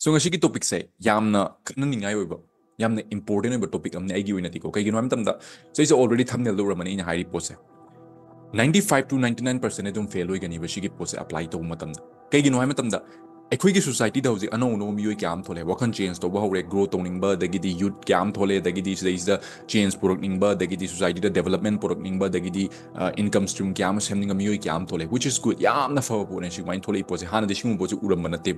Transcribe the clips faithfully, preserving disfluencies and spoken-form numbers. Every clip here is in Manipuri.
So ꯉꯁꯤꯒꯤ ꯇꯣꯄꯤꯛꯁꯦ ꯌꯥꯝꯅ ꯈꯟꯅꯅꯤꯡꯉꯥꯏ ꯑꯣꯏꯕ, ꯌꯥꯝꯅ ꯏꯝꯄꯣꯔꯇꯦꯟ ꯑꯣꯏꯕ ꯇꯣꯄꯤꯛ ꯑꯃꯅꯤ ꯑꯩꯒꯤ ꯑꯣꯏꯅꯗꯤꯀꯣ꯫ ꯀꯩꯒꯤꯅꯣ ꯍꯥꯏꯕ ꯃꯇꯝꯗ, ꯁꯤꯁꯦ already ꯊꯝꯅꯦꯜꯗ ꯎꯔꯝꯃꯅꯤ ꯑꯩꯅ ꯍꯥꯏꯔꯤ ꯄꯣꯠꯁꯦ꯫ Ninety five to ninety nine percent ꯑꯗꯨꯝ ꯐꯦꯜ ꯑꯣꯏꯒꯅꯤꯕ ꯁꯤꯒꯤ ꯄꯣꯠꯁꯦ ꯑꯦꯄ꯭ꯂꯥꯏ ꯇꯧꯕ ꯃꯇꯝꯗ꯫ ꯀꯩꯒꯤꯅꯣ ꯍꯥꯏꯕ ꯃꯇꯝꯗ, ꯑꯩꯈꯣꯏꯒꯤ ꯁꯣꯁꯥꯏꯇꯤꯗ ꯍꯧꯖꯤꯛ ꯑꯅꯧ ꯑꯅꯧꯕ ꯃꯤꯑꯣꯏ ꯀꯌꯥ ꯑꯃ ꯊꯣꯛꯂꯛꯑꯦ, ꯋꯥꯈꯜ ꯆꯦꯟꯖ ꯇꯧꯕ ꯍꯧꯔꯦ, ꯒ꯭ꯔꯣ ꯇꯧꯅꯤꯡꯕ, ꯑꯗꯒꯤꯗꯤ ꯌꯨꯠ ꯀꯌꯥ ꯑꯃ ꯊꯣꯛꯂꯛꯑꯦ, ꯑꯗꯒꯤꯗꯤ ꯁꯤꯗꯩꯁꯤꯗ ꯆꯦꯟꯖ ꯄꯨꯔꯛꯅꯤꯡꯕ, ꯑꯗꯒꯤꯗꯤ ꯁꯣꯁꯥꯏꯇꯤꯗ ꯗꯦꯕꯂꯞꯃꯦꯟ ꯄꯨꯔꯛꯅꯤꯡꯕ, ꯑꯗꯒꯤꯗꯤ ꯏꯟꯀꯝ ꯁ꯭ꯇ꯭ꯔꯤꯝ ꯀꯌꯥ ꯑꯃ ꯁꯦꯝꯅꯤꯡꯕ ꯃꯤꯑꯣꯏ ꯀꯌꯥ ꯑꯃ ꯊꯣꯛꯂꯛꯑꯦ, which is good, ꯌꯥꯝꯅ ꯐꯕ ꯄꯣꯠꯅꯦ ꯁꯤꯒꯨꯃꯥꯏꯅ ꯊꯣꯛꯂꯛꯏ ꯄꯣꯠꯁꯦ꯫ ꯍꯥꯟꯅꯗꯤ ꯁꯤꯒꯨꯝꯕ ꯄꯣꯠꯁꯦ ꯎꯔꯝꯕ ꯅꯠꯇꯦ꯫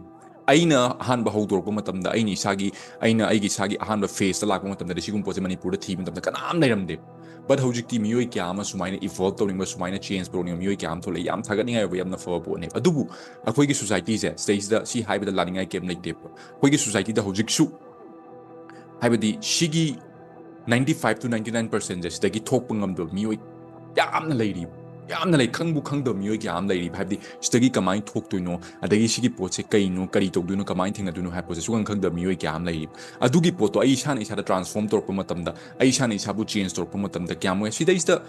ꯑꯩꯅ ꯑꯍꯥꯟꯕ ꯍꯧꯗꯣꯔꯛꯄ ꯃꯇꯝꯗ, ꯑꯩꯅ ꯏꯁꯥꯒꯤ ꯑꯩꯅ ꯑꯩꯒꯤ ꯏꯁꯥꯒꯤ ꯑꯍꯥꯟꯕ ꯐꯦꯁꯇ ꯂꯥꯛꯄ ꯃꯇꯝꯗꯗꯤ ꯁꯤꯒꯨꯝꯕ ꯄꯣꯠꯁꯦ ꯃꯅꯤꯄꯨꯔꯗ ꯊꯤꯕ ꯃꯇꯝꯗ ꯀꯅꯥꯝ ꯂꯩꯔꯝꯗꯦ꯫ But ꯍꯧꯖꯤꯛꯇꯤ ꯃꯤꯑꯣꯏ ꯀꯌꯥ ꯑꯃ ꯁꯨꯃꯥꯏꯅ ꯏꯚꯣꯜꯕ ꯇꯧꯅꯤꯡꯕ, ꯁꯨꯃꯥꯏꯅ ꯆꯦꯟꯖ ꯄꯨꯔꯛꯅꯤꯡꯕ ꯃꯤꯑꯣꯏ ꯀꯌꯥ ꯑꯃ ꯊꯣꯛꯂꯛꯑꯦ꯫ ꯌꯥꯝ ꯊꯥꯒꯠꯅꯤꯡꯉꯥꯏ ꯑꯣꯏꯕ, ꯌꯥꯝꯅ ꯐꯕ ꯄꯣꯠꯅꯦ꯫ ꯑꯗꯨꯕꯨ ꯑꯩꯈꯣꯏꯒꯤ ꯁꯣꯁꯥꯏꯇꯤꯁꯦ, ꯁꯤꯗꯩꯁꯤꯗ ꯁꯤ ꯍꯥꯏꯕꯗ ꯂꯥꯅꯤꯡꯉꯥꯏ ꯀꯩꯝ ꯂꯩꯇꯦꯕ꯫ ꯑꯩꯈꯣꯏꯒꯤ ꯁꯣꯁꯥꯏꯇꯤꯗ ꯍꯧꯖꯤꯛꯁꯨ, ꯍꯥꯏꯕꯗꯤ ꯁꯤꯒꯤ ninety five to ninety nine percentꯁꯦ ꯁꯤꯗꯒꯤ ꯊꯣꯛꯄ ꯉꯝꯗꯕ ꯃꯤꯑꯣꯏ ꯌꯥꯝꯅ ꯂꯩꯔꯤꯕ, ꯌꯥꯝꯅ ꯂꯩ, ꯈꯪꯕꯨ ꯈꯪꯗꯕ ꯃꯤꯑꯣꯏ ꯀꯌꯥ ꯑꯃ ꯂꯩꯔꯤꯕ꯫ ꯍꯥꯏꯕꯗꯤ ꯁꯤꯗꯒꯤ ꯀꯃꯥꯏꯅ ꯊꯣꯛꯇꯣꯏꯅꯣ, ꯑꯗꯒꯤ ꯁꯤꯒꯤ ꯄꯣꯠꯁꯦ ꯀꯩꯅꯣ, ꯀꯔꯤ ꯇꯧꯗꯣꯏꯅꯣ, ꯀꯃꯥꯏꯅ ꯊꯦꯡꯅꯗꯣꯏꯅꯣ ꯍꯥꯏꯕ ꯄꯣꯠꯁꯦ ꯁꯨꯈꯪ ꯈꯪꯗꯕ ꯃꯤꯑꯣꯏ ꯀꯌꯥ ꯑꯃ ꯂꯩꯔꯤꯕ꯫ ꯑꯗꯨꯒꯤ ꯄꯣꯠꯇꯣ ꯑꯩ ꯏꯁꯥꯅ ꯏꯁꯥꯗ ꯇ꯭ꯔꯥꯟꯁꯐꯣꯔꯝ ꯇꯧꯔꯛꯄ ꯃꯇꯝꯗ, ꯑꯩ ꯏꯁꯥꯅ ꯏꯁꯥꯕꯨ ꯆꯦꯟꯖ ꯇꯧꯔꯛꯄ ꯃꯇꯝꯗ ꯀꯌꯥꯝ ꯋꯥꯏ꯫ ꯁꯤꯗꯩꯁꯤꯗ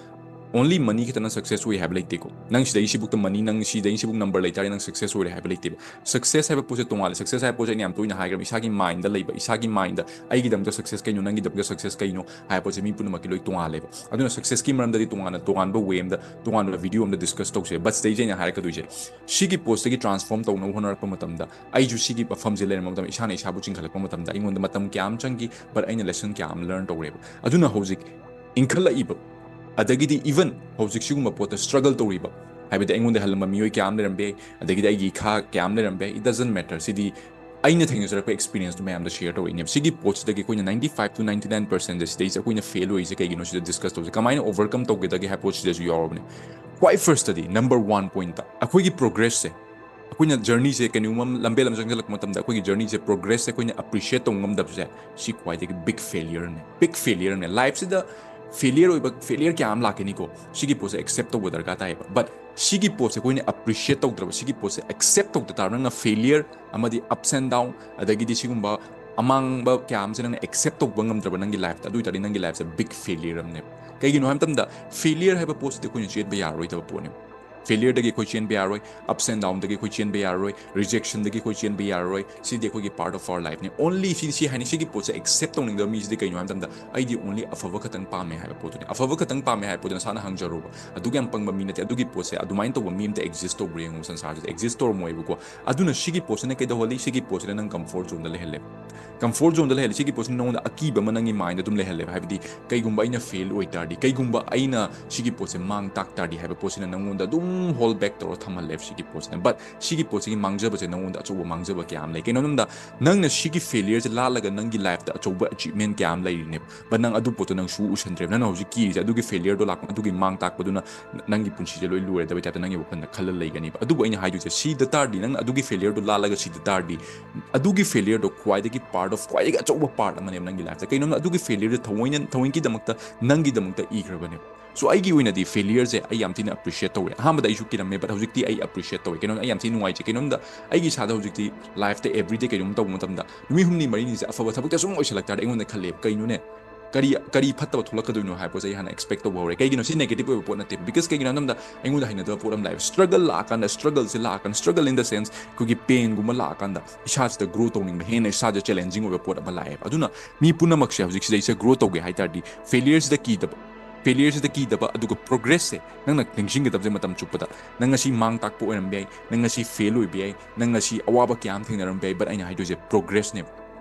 only money ꯈꯛꯇꯅ ꯁꯛꯁꯦꯁ ꯑꯣꯏ ꯍꯥꯏꯕ ꯂꯩꯇꯦꯀꯣ꯫ ꯅꯪ ꯁꯤꯗꯩ ꯁꯤꯕꯨꯛꯇ ꯃꯅꯤ, ꯅꯪ ꯁꯤꯗꯩ ꯁꯤꯕꯨꯛ ꯅꯝꯕꯔ ꯂꯩꯇꯥꯔꯗꯤ ꯅꯪ ꯁꯛꯁꯦꯁ ꯑꯣꯏꯔꯦ ꯍꯥꯏꯕ ꯂꯩꯇꯦꯕ꯫ ꯁꯛꯁꯦꯁ ꯍꯥꯏꯕ ꯄꯣꯠꯁꯦ ꯇꯣꯉꯥꯜꯂꯦ꯫ ꯁꯛꯁꯦꯁ ꯍꯥꯏꯕ ꯄꯣꯠꯁꯦ ꯑꯩꯅ ꯌꯥꯝ ꯇꯣꯏꯅ ꯍꯥꯏꯈ꯭ꯔꯕ, ꯏꯁꯥꯒꯤ ꯃꯥꯏꯟꯗ ꯂꯩꯕ, ꯏꯁꯥꯒꯤ ꯃꯥꯏꯟꯗ ꯑꯩꯒꯤꯗꯃꯛꯇ ꯁꯛꯁꯦꯁ ꯀꯩꯅꯣ, ꯅꯪꯒꯤꯗꯃꯛꯇ ꯁꯛꯁꯦꯁ ꯀꯩꯅꯣ ꯍꯥꯏꯕ ꯄꯣꯠꯁꯦ ꯃꯤ ꯄꯨꯝꯅꯃꯛꯀꯤ ꯂꯣꯏ ꯇꯣꯉꯥꯜꯂꯦꯕ꯫ ꯑꯗꯨꯅ ꯁꯛꯁꯦꯁꯀꯤ ꯃꯔꯝꯗꯗꯤ ꯇꯣꯉꯥꯟꯅ, ꯇꯣꯉꯥꯟꯕ ꯋꯦ ꯑꯃꯗ, ꯇꯣꯉꯥꯟꯕ ꯚꯤꯗꯤꯑꯣ ꯑꯃꯗ ꯗꯤꯁꯀꯁ ꯇꯧꯁꯦ꯫ But ꯁꯤꯗꯩꯁꯤꯗ ꯑꯩꯅ ꯍꯥꯏꯔꯛꯀꯗꯣꯏꯁꯦ, ꯁꯤꯒꯤ ꯄꯣꯠꯁꯤꯗꯒꯤ ꯇ꯭ꯔꯥꯟꯁꯐꯣꯔꯝ ꯇꯧꯅꯕ ꯍꯣꯠꯅꯔꯛꯄ ꯃꯇꯝꯗ, ꯑꯩꯁꯨ ꯁꯤꯒꯤ ꯃꯐꯝꯁꯦ ꯂꯩꯔꯝꯕ ꯃꯇꯝꯗ, ꯏꯁꯥꯅ ꯏꯁꯥꯕꯨ ꯆꯤꯡꯈꯠꯂꯛꯄ ꯃꯇꯝꯗ ꯑꯩꯉꯣꯟꯗ ꯃꯇꯝ ꯀꯌꯥ ꯑꯃ ꯆꯪꯈꯤ, but ꯑꯩꯅ ꯂꯦꯁꯟ ꯀꯌꯥ ꯑꯃ ꯂꯔꯟ ꯇꯧꯔꯦꯕ꯫ ꯑꯗꯨꯅ ꯍꯧꯖꯤꯛ ꯏꯟꯈꯠꯂꯛꯏꯕ, ꯑꯗꯒꯤꯗꯤ even ꯍꯧꯖꯤꯛ ꯁꯤꯒꯨꯝꯕ ꯄꯣꯠꯇ ꯁ꯭ꯇ꯭ꯔꯒꯜ ꯇꯧꯔꯤꯕ, ꯍꯥꯏꯕꯗꯤ ꯑꯩꯉꯣꯟꯗ ꯍꯜꯂꯝꯕ ꯃꯤꯑꯣꯏ ꯀꯌꯥ ꯑꯃ ꯂꯩꯔꯝꯕ ꯌꯥꯏ, ꯑꯗꯒꯤꯗꯤ ꯑꯩꯒꯤ ꯏꯈꯥ ꯀꯌꯥ ꯑꯃ ꯂꯩꯔꯝꯕ ꯌꯥꯏ, it doesn't matter꯫ ꯁꯤꯗꯤ ꯑꯩꯅ ꯊꯦꯡꯅꯖꯔꯛꯄ ꯑꯦꯛꯁꯄꯤꯔꯤꯌꯦꯟꯁꯇꯨ ꯃꯌꯥꯝꯗ ꯁꯤꯌꯔ ꯇꯧꯔꯛꯏꯅꯦꯕ꯫ ꯁꯤꯒꯤ ꯄꯣꯠꯁꯤꯗꯒꯤ ꯑꯩꯈꯣꯏꯅ ninety five to ninety nine percentꯁꯦ ꯁꯤꯗꯩꯁꯦ ꯑꯩꯈꯣꯏꯅ ꯐꯦꯜ ꯑꯣꯏꯔꯤꯁꯦ ꯀꯩꯒꯤꯅꯣ, ꯁꯤꯗ ꯗꯤꯁꯀꯁ ꯇꯧꯁꯦ꯫ ꯀꯃꯥꯏꯅ ꯑꯣꯚꯔꯀꯝ ꯇꯧꯒꯗꯒꯦ ꯍꯥꯏꯕ ꯄꯣꯠꯁꯤꯗꯁꯨ ꯌꯥꯎꯔꯕꯅꯦ꯫ ꯈ꯭ꯋꯥꯏ ꯐꯥꯔꯁꯇꯗꯤ, ꯅꯝꯕꯔ ꯋꯥꯟ ꯄꯣꯏꯟꯠꯇ, ꯑꯩꯈꯣꯏꯒꯤ ꯄ꯭ꯔꯣꯒ꯭ꯔꯦꯁꯁꯦ, ꯑꯩꯈꯣꯏꯅ ꯖꯔꯅꯤꯁꯦ ꯀꯩꯅꯣꯝꯃ ꯂꯝꯕꯦꯜ ꯑꯃ ꯆꯪꯁꯤꯜꯂꯛꯄ ꯃꯇꯝꯗ ꯑꯩꯈꯣꯏꯒꯤ ꯖꯔꯅꯤꯁꯦ, ꯄ꯭ꯔꯣꯒ꯭ꯔꯦꯁꯁꯦ ꯑꯩꯈꯣꯏꯅ ꯑꯦꯄ꯭ꯔꯤꯁꯤꯌꯦꯠ ꯇꯧꯕ ꯉꯝꯗꯕꯁꯦ, ꯁꯤ ꯈ꯭ꯋꯥꯏꯗꯒꯤ ꯕꯤꯛ ꯐꯦꯂꯤꯌꯔꯅꯦ꯫ ꯕꯤꯛ ꯐꯦꯂꯤꯌꯔꯅꯦ꯫ ꯂꯥꯏꯐꯁꯤꯗ ꯐꯦꯂꯤꯌꯔ ꯑꯣꯏꯕ, ꯐꯦꯂꯤꯌꯔ ꯀꯌꯥ ꯑꯃ ꯂꯥꯛꯀꯅꯤꯀꯣ꯫ ꯁꯤꯒꯤ ꯄꯣꯠꯁꯦ ꯑꯦꯛꯁꯦꯞ ꯇꯧꯕ ꯗꯔꯀꯥꯔ ꯇꯥꯏꯌꯦꯕ꯫ But ꯁꯤꯒꯤ ꯄꯣꯠꯁꯦ ꯑꯩꯈꯣꯏꯅ ꯑꯦꯄ꯭ꯔꯤꯁꯤꯌꯦꯠ ꯇꯧꯗ꯭ꯔꯕ, ꯁꯤꯒꯤ ꯄꯣꯠꯁꯦ ꯑꯦꯛꯁꯦꯞ ꯇꯧꯗ ꯇꯥꯔꯕ, ꯅꯪꯅ ꯐꯦꯂꯤꯌꯔ ꯑꯃꯗꯤ ꯑꯞꯁ ꯑꯦꯟ ꯗꯥꯎꯟ, ꯑꯗꯒꯤꯗꯤ ꯁꯤꯒꯨꯝꯕ ꯑꯃꯥꯡꯕ ꯀꯌꯥ ꯑꯃꯁꯦ ꯅꯪꯅ ꯑꯦꯛꯁꯦꯞ ꯇꯧꯕ ꯉꯝꯗ꯭ꯔꯕ ꯅꯪꯒꯤ ꯂꯥꯏꯐꯇ, ꯑꯗꯨ ꯑꯣꯏ ꯇꯥꯔꯗꯤ ꯅꯪꯒꯤ ꯂꯥꯏꯐꯁꯦ ꯕꯤꯛ ꯐꯦꯂꯤꯌꯔ ꯑꯃꯅꯦꯕ꯫ ꯀꯩꯒꯤꯅꯣ ꯍꯥꯏꯕ ꯃꯇꯝꯗ, ꯐꯦꯂꯤꯌꯔ ꯍꯥꯏꯕ ꯄꯣꯠꯁꯤꯗꯤ ꯑꯩꯈꯣꯏꯅ ꯆꯦꯟꯕ ꯌꯥꯔꯔꯣꯏꯗꯕ ꯄꯣꯠꯅꯦꯕ꯫ Failureꯗꯒꯤ ꯑꯩꯈꯣꯏ ꯆꯦꯟꯕ ꯌꯥꯔꯣꯏ, ups and downꯗꯒꯤ ꯑꯩꯈꯣꯏ ꯆꯦꯟꯕ ꯌꯥꯔꯣꯏ, rejectionꯗꯒꯤ ꯑꯩꯈꯣꯏ ꯆꯦꯟꯕ ꯌꯥꯔꯣꯏ꯫ ꯁꯤꯗꯤ ꯑꯩꯈꯣꯏꯒꯤ part of our lifeꯅꯤ꯫ Only ꯁꯤ, ꯁꯤ ꯍꯥꯏꯅꯤ, ꯁꯤꯒꯤ ꯄꯣꯠꯁꯦ accept ꯇꯧꯅꯤꯡꯗꯕ ꯃꯤꯁꯤꯗꯤ ꯀꯩꯅꯣ ꯍꯥꯏꯕ ꯃꯇꯝꯗ, "ꯑꯩꯗꯤ only ꯑꯐꯕ ꯈꯛꯇꯪ ꯄꯥꯝꯃꯦ" ꯍꯥꯏꯕ ꯄꯣꯠꯇꯨꯅꯤ꯫ ꯑꯐꯕ ꯈꯛꯇꯪ ꯄꯥꯝꯃꯦ ꯍꯥꯏꯕ ꯄꯣꯠꯇꯨ ꯅꯁꯥꯅ ꯍꯪꯖꯔꯨꯕ꯫ ꯑꯗꯨꯒ ꯌꯥꯝ ꯄꯪꯕ ꯃꯤ ꯅꯠꯇꯦ꯫ ꯑꯗꯨꯒꯤ ꯄꯣꯠꯁꯦ, ꯑꯗꯨꯃꯥꯏꯅ ꯇꯧꯕ ꯃꯤ ꯑꯝꯇ exist ꯇꯧꯕ꯭ꯔꯥ ꯌꯦꯡꯉꯨ ꯁꯪꯁꯥꯔꯁꯤꯗ꯫ Exist ꯇꯧꯔꯝꯃꯣꯏꯕꯀꯣ꯫ ꯑꯗꯨꯅ ꯁꯤꯒꯤ ꯄꯣꯠꯁꯤꯅ ꯀꯩꯗꯧꯍꯜꯂꯤ? ꯁꯤꯒꯤ ꯄꯣꯠꯁꯤꯅ ꯅꯪ comfort zoneꯗ ꯂꯩꯍꯜꯂꯦꯕ꯫ Comfort zoneꯗ ꯂꯩꯍꯜꯂꯤ꯫ ꯁꯤꯒꯤ ꯄꯣꯠꯁꯤꯅ ꯅꯉꯣꯟꯗ ꯑꯀꯤꯕ ꯑꯃ ꯅꯪꯒꯤ mindꯗ ꯑꯗꯨꯝ ꯂꯩꯍꯜꯂꯦꯕ꯫ ꯍꯥꯏꯕꯗꯤ, ꯀꯩꯒꯨꯝꯕ ꯑꯩꯅ fail ꯑꯣꯏ ꯇꯥꯔꯗꯤ, ꯀꯩꯒꯨꯝꯕ ꯑꯩꯅ ꯁꯤꯒꯤ ꯄꯣꯠꯁꯦ ꯃꯥꯡ ꯇꯥꯛ ꯇꯥꯔꯗꯤ ꯍꯥꯏꯕ ꯄꯣꯠꯁꯤꯅ ꯅꯉꯣꯟꯗ ꯑꯗꯨꯝ hold back ꯇꯧꯔ ꯊꯝꯍꯜꯂꯦꯕ ꯁꯤꯒꯤ ꯄꯣꯠꯁꯤꯅ꯫ But ꯁꯤꯒꯤ ꯄꯣꯠꯁꯤꯒꯤ ꯃꯥꯡꯖꯕꯁꯦ ꯅꯉꯣꯟꯗ ꯑꯆꯧꯕ ꯃꯥꯡꯖꯕ ꯀꯌꯥ ꯑꯃ ꯂꯩ꯫ ꯀꯩꯅꯣ ꯍꯥꯏꯕꯗ, ꯅꯪꯅ ꯁꯤꯒꯤ failureꯁꯦ ꯂꯥꯜꯂꯒ ꯅꯪꯒꯤ lifeꯇ ꯑꯆꯧꯕ achievement ꯀꯌꯥ ꯑꯃ ꯂꯩꯔꯤꯅꯦꯕ꯫ But ꯅꯪ ꯑꯗꯨ ꯄꯣꯠꯇꯣ ꯅꯪ ꯁꯨ ꯎꯁꯟꯗ꯭ꯔꯦꯕ꯫ ꯅꯪꯅ ꯍꯧꯖꯤꯛ ꯀꯤꯔꯤꯁꯦ ꯑꯗꯨꯒꯤ failureꯗꯣ ꯂꯥꯛꯄ, ꯑꯗꯨꯒꯤ ꯃꯥꯡ ꯇꯥꯛꯄꯗꯨꯅ ꯅꯪꯒꯤ ꯄꯨꯟꯁꯤꯁꯦ ꯂꯣꯏ ꯂꯣꯏꯔꯗꯕꯩ typeꯇ ꯅꯪꯒꯤ ꯋꯥꯈꯜꯗ ꯈꯜꯂ ꯂꯩꯒꯅꯤꯕ꯫ ꯑꯗꯨꯕꯨ ꯑꯩꯅ ꯍꯥꯏꯗꯣꯏꯁꯦ, ꯁꯤꯗ ꯇꯥꯔꯗꯤ, ꯅꯪ ꯑꯗꯨꯒꯤ failureꯗꯣ ꯂꯥꯜꯂꯒ ꯁꯤꯗ ꯇꯥꯔꯗꯤ, ꯑꯗꯨꯒꯤ failureꯗꯣ ꯈ꯭ꯋꯥꯏꯗꯒꯤ part of, ꯈ꯭ꯋꯥꯏꯗꯒꯤ ꯑꯆꯧꯕ part ꯑꯃꯅꯦꯕ ꯅꯪꯒꯤ lifeꯇ꯫ ꯀꯩꯅꯣꯝꯅ ꯑꯗꯨꯒꯤ failureꯗꯣ ꯊꯑꯣꯏꯅ, ꯊꯑꯣꯏꯒꯤꯗꯃꯛꯇ, ꯅꯪꯒꯤꯗꯃꯛꯇ ꯏꯈ꯭ꯔꯕꯅꯦꯕ꯫ So ꯑꯩꯒꯤ ꯑꯣꯏꯅꯗꯤ failureꯁꯦ ꯑꯩ ꯌꯥꯝ ꯊꯤꯅ appreciate ꯇꯧꯋꯦ꯫ ꯑꯍꯥꯟꯕꯗ ꯑꯩꯁꯨ ꯀꯤꯔꯝꯃꯦ, but ꯍꯧꯖꯤꯛꯇꯤ ꯑꯩ appreciate ꯇꯧꯋꯦ꯫ ꯀꯩꯅꯣꯝꯗ ꯑꯩ ꯌꯥꯝ ꯊꯤꯅ ꯅꯨꯡꯉꯥꯏꯖꯩ꯫ ꯀꯩꯅꯣꯝꯗ ꯑꯩꯒꯤ ꯏꯁꯥꯗ ꯍꯧꯖꯤꯛꯇꯤ lifeꯇ everyday ꯀꯩꯅꯣꯝ ꯇꯧꯕ ꯃꯇꯝꯗ, ꯅꯨꯃꯤꯠ ꯍꯨꯝꯅꯤ ꯃꯔꯤꯅꯤꯁꯦ ꯑꯐꯕ ꯊꯕꯛꯇ ꯁꯨꯝ ꯑꯣꯏꯁꯜꯂꯛ ꯇꯥꯔꯗꯤ, ꯑꯩꯉꯣꯟꯗ ꯈꯜꯂꯦꯕ, "ꯀꯩꯅꯣꯅꯦ, ꯀꯔꯤ, ꯀꯔꯤ ꯐꯠꯇꯕ ꯊꯣꯛꯂꯛꯀꯗꯣꯏꯅꯣ?" ꯍꯥꯏꯕ ꯄꯣꯠꯁꯦ ꯑꯩ ꯍꯥꯟꯅ expect ꯇꯧꯕ ꯍꯧꯔꯦ꯫ ꯀꯩꯒꯤꯅꯣ? ꯁꯤ negative ꯑꯣꯏꯕ ꯄꯣꯠ ꯅꯠꯇꯦ꯫ Because ꯀꯩꯒꯤꯅꯣ ꯍꯥꯏꯕ ꯃꯇꯝꯗ, ꯑꯩꯉꯣꯟꯗ ꯍꯩꯅꯗꯕ ꯄꯣꯠ ꯑꯃ ꯂꯥꯛꯑꯦꯕ꯫ Struggle ꯂꯥꯛꯑꯀꯥꯟꯗ, struggleꯁꯦ ꯂꯥꯛꯑꯀꯥꯟꯗ, struggle in the sense ꯑꯩꯈꯣꯏꯒꯤ painꯒꯨꯝꯕ ꯂꯥꯛꯑꯀꯥꯟꯗ ꯏꯁꯥꯁꯤꯗ grow ꯇꯧꯅꯤꯡꯕ, ꯍꯦꯟꯅ ꯏꯁꯥꯁꯦ challenging ꯑꯣꯏꯕ ꯄꯣꯠ ꯑꯃ ꯂꯥꯛꯑꯦꯕ꯫ ꯑꯗꯨꯅ ꯃꯤ ꯄꯨꯝꯅꯃꯛꯁꯦ ꯍꯧꯖꯤꯛ ꯁꯤꯗꯩꯁꯤꯗ grow ꯇꯧꯒꯦ ꯍꯥꯏ ꯇꯥꯔꯗꯤ, failureꯁꯤꯗ ꯀꯤꯗꯕ, failureꯁꯤꯗ ꯀꯤꯗꯕ, ꯑꯗꯨꯒ progressꯁꯦ ꯅꯪꯅ ꯅꯤꯡꯁꯤꯡꯒꯗꯕꯁꯦ ꯃꯇꯝ ꯆꯨꯞꯄꯗ, ꯅꯪ ꯉꯁꯤ ꯃꯥꯡ ꯇꯥꯛꯄ ꯑꯣꯏꯔꯝꯕ ꯌꯥꯏ, ꯅꯪ ꯉꯁꯤ fail ꯑꯣꯏꯕ ꯌꯥꯏ, ꯅꯪ ꯉꯁꯤ ꯑꯋꯥꯕ ꯀꯌꯥ ꯑꯃ ꯊꯦꯡꯅꯔꯝꯕ ꯌꯥꯏ, but ꯑꯩꯅ ꯍꯥꯏꯗꯣꯏꯁꯦ progressꯅꯦꯕ꯫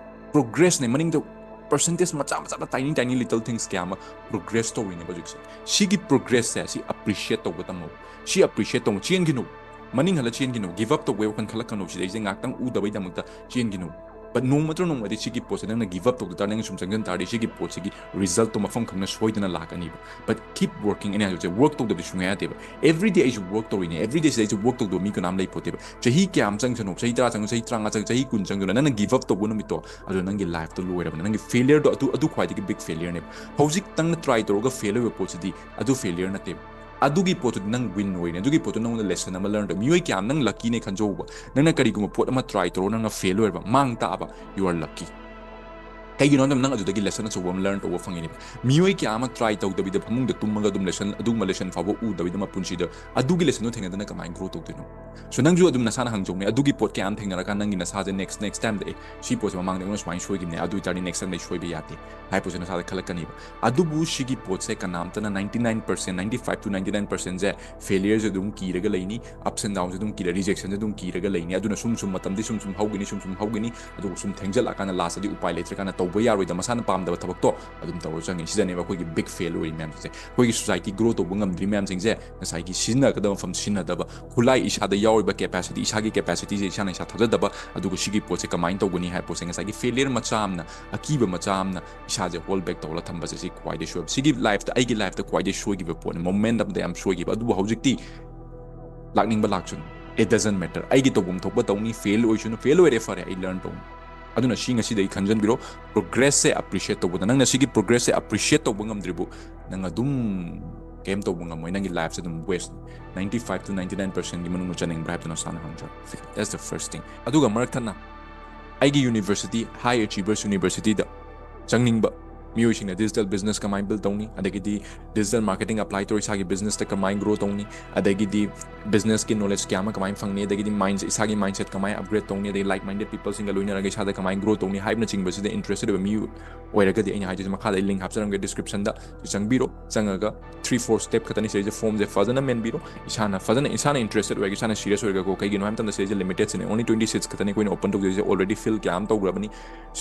Progressꯅꯦ, ꯃꯅꯤꯡꯗ percentage ꯃꯆꯥ ꯃꯆꯥ, tiny tiny little things ꯀꯌꯥ ꯑꯃ progress ꯇꯧꯔꯤꯅꯦꯕ ꯍꯧꯖꯤꯛꯁꯦ꯫ ꯁꯤꯒꯤ progressꯁꯦ, ꯁꯤ appreciate ꯇꯧꯕ ꯇꯝꯃꯣ꯫ ꯁꯤ appreciate ꯇꯧꯕ, ꯆꯦꯟꯈꯤꯅꯨ, ꯃꯅꯤꯡ ꯍꯜꯂ ꯆꯦꯟꯈꯤꯅꯨ, give up ꯇꯧꯕꯩ ꯋꯥꯈꯜ ꯈꯜꯂꯛꯀꯅꯨ, ꯁꯤꯗꯩꯁꯦ ꯉꯥꯛꯇꯪ ꯎꯗꯕꯩꯗꯃꯛꯇ ꯆꯦꯟꯈꯤꯅꯨ꯫ But ꯅꯣꯡꯃ ꯅꯠꯇ꯭ꯔ ꯅꯣꯡꯃꯗꯤ ꯁꯤꯒꯤ ꯄꯣꯠꯁꯦ ꯅꯪꯅ give up ꯇꯧꯗ ꯇꯥꯔꯗꯤ, ꯅꯪꯅ ꯁꯨꯝ ꯆꯪꯁꯤꯟ ꯇꯥꯔꯗꯤ, ꯁꯤꯒꯤ ꯄꯣꯠꯁꯤꯒꯤ resultꯇꯣ ꯃꯐꯝ ꯈꯪꯅ ꯁꯣꯏꯗꯅ ꯂꯥꯛꯀꯅꯤꯕ꯫ But keep working꯫ ꯑꯩꯅ ꯍꯥꯏꯕꯁꯦ, work ꯇꯧꯗꯕꯗꯤ ꯁꯨꯡꯌꯥ ꯌꯥꯗꯦꯕ꯫ Everyday ꯑꯩꯁꯨ work ꯇꯧꯔꯤꯅꯦ, everyday ꯁꯤꯗ ꯑꯩꯁꯨ work ꯇꯧꯗꯕ ꯃꯤ ꯀꯅꯥꯝ ꯂꯩ ꯄꯣꯠꯇꯦꯕ꯫ ꯆꯍꯤ ꯀꯌꯥ ꯑꯃ ꯆꯪꯁꯅꯨ, ꯆꯍꯤ ꯇꯔꯥ ꯆꯪꯁꯅꯨ, ꯆꯍꯤ ꯇꯔꯥꯃꯉꯥ ꯆꯪꯁꯅꯨ, ꯆꯍꯤ ꯀꯨꯟ ꯆꯪꯁꯅꯨ, ꯅꯪꯅ give up ꯇꯧꯕ ꯅꯨꯃꯤꯠꯇꯣ, ꯑꯗꯨ ꯅꯪꯒꯤ lifeꯇꯣ ꯂꯣꯏꯔꯕꯅꯦ꯫ ꯅꯪꯒꯤ failureꯗꯣ ꯑꯗꯨ, ꯑꯗꯨ ꯈ꯭ꯋꯥꯏꯗꯒꯤ big failureꯅꯦꯕ꯫ ꯍꯧꯖꯤꯛꯇꯪꯅ try ꯇꯧꯔꯒ fail ꯑꯣꯏꯕ ꯄꯣꯠꯁꯤꯗꯤ ꯑꯗꯨ failure ꯅꯠꯇꯦꯕ꯫ ꯑꯗꯨꯒꯤ ꯄꯣꯠꯇꯨꯗꯤ ꯅꯪ win ꯑꯣꯏꯔꯦ꯫ ꯑꯗꯨꯒꯤ ꯄꯣꯠꯇꯨ ꯅꯪꯉꯣꯟꯗ lesson ꯑꯃ learn ꯇꯧ꯫ ꯃꯤꯑꯣꯏ ꯀꯌꯥ ꯑꯃ, ꯅꯪ luckyꯅꯦ ꯈꯟꯖꯧꯕ꯫ ꯅꯪꯅ ꯀꯔꯤꯒꯨꯝꯕ ꯄꯣꯠ ꯑꯃ try ꯇꯧꯔꯣ, ꯅꯪꯅ fail ꯑꯣꯏꯔꯕ, ꯃꯥꯡ ꯇꯥꯛꯑꯕ, you are lucky꯫ ꯀꯩꯒꯤꯅꯣ ꯍꯥꯏꯕꯗ ꯅꯪ ꯑꯗꯨꯗꯒꯤ lesson ꯑꯆꯧꯕ ꯑꯃ learn ꯇꯧꯕ ꯐꯪꯉꯤꯅꯦꯕ꯫ ꯃꯤꯑꯣꯏ ꯀꯌꯥ ꯑꯃ try ꯇꯧꯗꯕꯤꯗ ꯐꯃꯨꯡꯗ ꯇꯨꯝꯃꯒ ꯑꯗꯨꯝ lesson, ꯑꯗꯨꯒꯨꯝꯕ lesson ꯐꯥꯎꯕ ꯎꯗꯕꯤꯗ ꯃꯄꯨꯟꯁꯤꯗ ꯑꯗꯨꯒꯤ lessonꯗꯣ ꯊꯦꯡꯅꯗꯅ ꯀꯃꯥꯏꯅ grow ꯇꯧꯗꯣꯏꯅꯣ? So ꯅꯪꯁꯨ ꯑꯗꯨꯝ ꯅꯁꯥꯅ ꯍꯪꯖꯧꯅꯦ, ꯑꯗꯨꯒꯤ ꯄꯣꯠ ꯀꯌꯥ ꯑꯃ ꯊꯦꯡꯅꯔꯀꯥꯟꯗ ꯅꯪꯒꯤ ꯅꯁꯥꯁꯦ next, next timeꯗ ꯑꯦ ꯁꯤ ꯄꯣꯠꯁꯦ ꯃꯃꯥꯡꯗ ꯑꯩꯉꯣꯟꯗ ꯁꯨꯃꯥꯏꯅ ꯁꯣꯏꯈꯤꯕꯅꯦ, ꯑꯗꯨ ꯑꯣꯏꯇꯥꯔꯗꯤ next timeꯗ ꯑꯩ ꯁꯣꯏꯕ ꯌꯥꯗꯦ ꯍꯥꯏꯕ ꯄꯣꯠꯁꯦ ꯅꯁꯥꯗ ꯈꯜꯂꯛꯀꯅꯤꯕ꯫ ꯑꯗꯨꯕꯨ ꯁꯤꯒꯤ ꯄꯣꯠꯁꯦ ꯀꯅꯥꯝꯇꯅ ninety nine percent, ninety five to ninety nine percentꯁꯦ failureꯁꯦ ꯑꯗꯨꯝ ꯀꯤꯔꯒ ꯂꯩꯅꯤ, ups and downsꯁꯦ ꯑꯗꯨꯝ ꯀꯤꯔ, rejectionꯁꯦ ꯑꯗꯨꯝ ꯀꯤꯔꯒ ꯂꯩꯅꯤ꯫ ꯑꯗꯨꯅ ꯁꯨꯝ ꯁꯨꯝ ꯃꯇꯝꯗꯤ ꯁꯨꯝ ꯁꯨꯝ ꯍꯧꯒꯅꯤ, ꯁꯨꯝ ꯁꯨꯝ ꯍꯧꯒꯅꯤ, ꯑꯗꯨꯒ ꯁꯨꯝ ꯊꯦꯡꯖꯜꯂꯛꯑꯀꯥꯟꯗ lastꯇꯗꯤ ꯎꯄꯥꯏ ꯂꯩꯇ꯭ꯔꯀꯥꯟꯗ ꯇꯧꯕ ꯌꯥꯔꯣꯏꯗ ꯃꯁꯥꯅ ꯄꯥꯝꯗꯕ ꯊꯕꯛꯇꯣ ꯑꯗꯨꯝ ꯇꯧꯔ ꯆꯪꯉꯤ꯫ ꯁꯤꯗꯅꯦꯕ ꯑꯩꯈꯣꯏꯒꯤ big fail ꯑꯣꯏꯔꯤ ꯃꯌꯥꯝꯁꯦ꯫ ꯑꯩꯈꯣꯏꯒꯤ society grow ꯇꯧꯕ ꯉꯝꯗ꯭ꯔꯤ ꯃꯌꯥꯝꯁꯤꯡꯁꯦ ꯉꯁꯥꯏꯒꯤ ꯁꯤꯖꯤꯟꯅꯒꯗꯕ ꯃꯐꯝ ꯁꯤꯖꯤꯟꯅꯗꯕ, ꯈꯨꯠꯂꯥꯏ ꯏꯁꯥꯗ ꯌꯥꯎꯔꯤꯕ capacityꯁꯦ, ꯏꯁꯥꯒꯤ capacityꯁꯦ ꯏꯁꯥꯅ ꯏꯁꯥ ꯊꯥꯖꯗꯕ, ꯑꯗꯨꯒ ꯁꯤꯒꯤ ꯄꯣꯠꯁꯦ ꯀꯃꯥꯏꯅ ꯇꯧꯒꯅꯤ ꯍꯥꯏꯕ ꯄꯣꯠꯁꯦ ꯉꯁꯥꯏꯒꯤ failure ꯃꯆꯥ ꯑꯃꯅ, ꯑꯀꯤꯕ ꯃꯆꯥ ꯑꯃꯅ ꯏꯁꯥꯁꯦ hold back ꯇꯧꯔꯒ ꯊꯝꯕꯁꯦ ꯁꯤ ꯈ꯭ꯋꯥꯏꯗꯩ ꯁꯣꯏꯕ꯫ ꯁꯤꯒꯤ lifeꯇ, ꯑꯩꯒꯤ lifeꯇ ꯈ꯭ꯋꯥꯏꯗꯩ ꯁꯣꯏꯈꯤꯕ ꯄꯣꯠꯅꯤ, moment ꯑꯃꯗ ꯌꯥꯝ ꯁꯣꯏꯈꯤꯕ꯫ ꯑꯗꯨꯕꯨ ꯍꯧꯖꯤꯛꯇꯤ ꯂꯥꯛꯅꯤꯡꯕ ꯂꯥꯛꯁꯅꯨ, it doesn't matter, ꯑꯩꯒꯤ ꯇꯧꯐꯝ ꯊꯣꯛꯄ ꯇꯧꯅꯤ, fail ꯑꯣꯏꯁꯅꯨ, fail ꯑꯣꯏꯔꯦ ꯐꯔꯦ, ꯑꯩ learn ꯇꯧꯅꯤ꯫ ꯑꯗꯨꯅ ꯁꯤ ꯉꯁꯤꯗꯒꯤ ꯈꯟꯖꯟꯕꯤꯔꯣ, progressꯁꯦ appreciate ꯇꯧꯕꯗ꯫ ꯅꯪꯅ ꯁꯤꯒꯤ progressꯁꯦ appreciate ꯇꯧꯕ ꯉꯝꯗ꯭ꯔꯤꯕꯨ ꯅꯪ ꯑꯗꯨꯝ ꯀꯩꯝ ꯇꯧꯕ ꯉꯝꯃꯣꯏ, ꯅꯪꯒꯤ lifeꯁꯦ ꯑꯗꯨꯝ waste꯫ Ninety five to ninety nine percentꯀꯤ ꯃꯅꯨꯡꯗ ꯆꯟꯅꯤꯡꯕ꯭ꯔꯥ ꯍꯥꯏꯕꯗꯨ ꯅꯁꯥꯅ ꯍꯪꯖꯔꯣ꯫ That's the first thing꯫ ꯑꯗꯨꯒ ꯃꯔꯛ ꯊꯠꯅ ꯑꯩꯒꯤ university, High Achievers Universityꯗ ꯆꯪꯅꯤꯡꯕ ꯃꯤꯑꯣꯏꯁꯤꯡꯅ digital business ꯀꯃꯥꯏꯅ build ꯇꯧꯅꯤ, ꯑꯗꯒꯤꯗꯤ digital marketing apply ꯇꯧꯔ ꯏꯁꯥꯒꯤ businessꯇ ꯀꯃꯥꯏꯅ grow ꯇꯧꯅꯤ, ꯑꯗꯒꯤꯗꯤ businessꯀꯤ knowledge ꯀꯌꯥ ꯑꯃ ꯀꯃꯥꯏꯅ ꯐꯪꯅꯤ, ꯑꯗꯒꯤꯗꯤ mind, ꯏꯁꯥꯒꯤ mindset ꯀꯃꯥꯏꯅ upgrade ꯇꯧꯅꯤ, ꯑꯗꯒꯤ like minded peopleꯁꯤꯡꯒ ꯂꯣꯏꯅꯔꯒ ꯏꯁꯥꯗ ꯀꯃꯥꯏꯅ grow ꯇꯧꯅꯤ ꯍꯥꯏꯕꯅꯆꯤꯡꯕꯁꯤꯗ interested ꯑꯣꯏꯕ ꯃꯤ ꯑꯣꯏꯔꯒꯗꯤ ꯑꯩꯅ ꯍꯥꯏꯗꯣꯏꯁꯦ ꯃꯈꯥꯗ ꯑꯩ link ꯍꯥꯞꯆꯔꯝꯒꯦ descriptionꯗ, ꯆꯪꯕꯤꯔꯣ, ꯆꯪꯉꯒ three four step ꯈꯛꯇꯅꯤ ꯁꯤꯗꯩꯁꯤꯗ formꯁꯦ ꯐꯖꯅ ꯃꯦꯟꯕꯤꯔꯣ꯫ ꯏꯁꯥꯅ ꯐꯖꯅ, ꯏꯁꯥꯅ interested ꯑꯣꯏꯔꯒ, ꯏꯁꯥꯅ serious ꯑꯣꯏꯔꯒꯀꯣ, ꯀꯩꯒꯤꯅꯣ ꯍꯥꯏꯕ ꯃꯇꯝꯗ ꯁꯤꯗꯩꯁꯦ limited seatꯅꯤ, only twenty seats ꯈꯛꯇꯅꯤ ꯑꯩꯈꯣꯏꯅ open ꯇꯧꯖꯔꯤꯁꯦ, already fill ꯀꯌꯥ ꯑꯃ ꯇꯧꯈ꯭ꯔꯕꯅꯤ꯫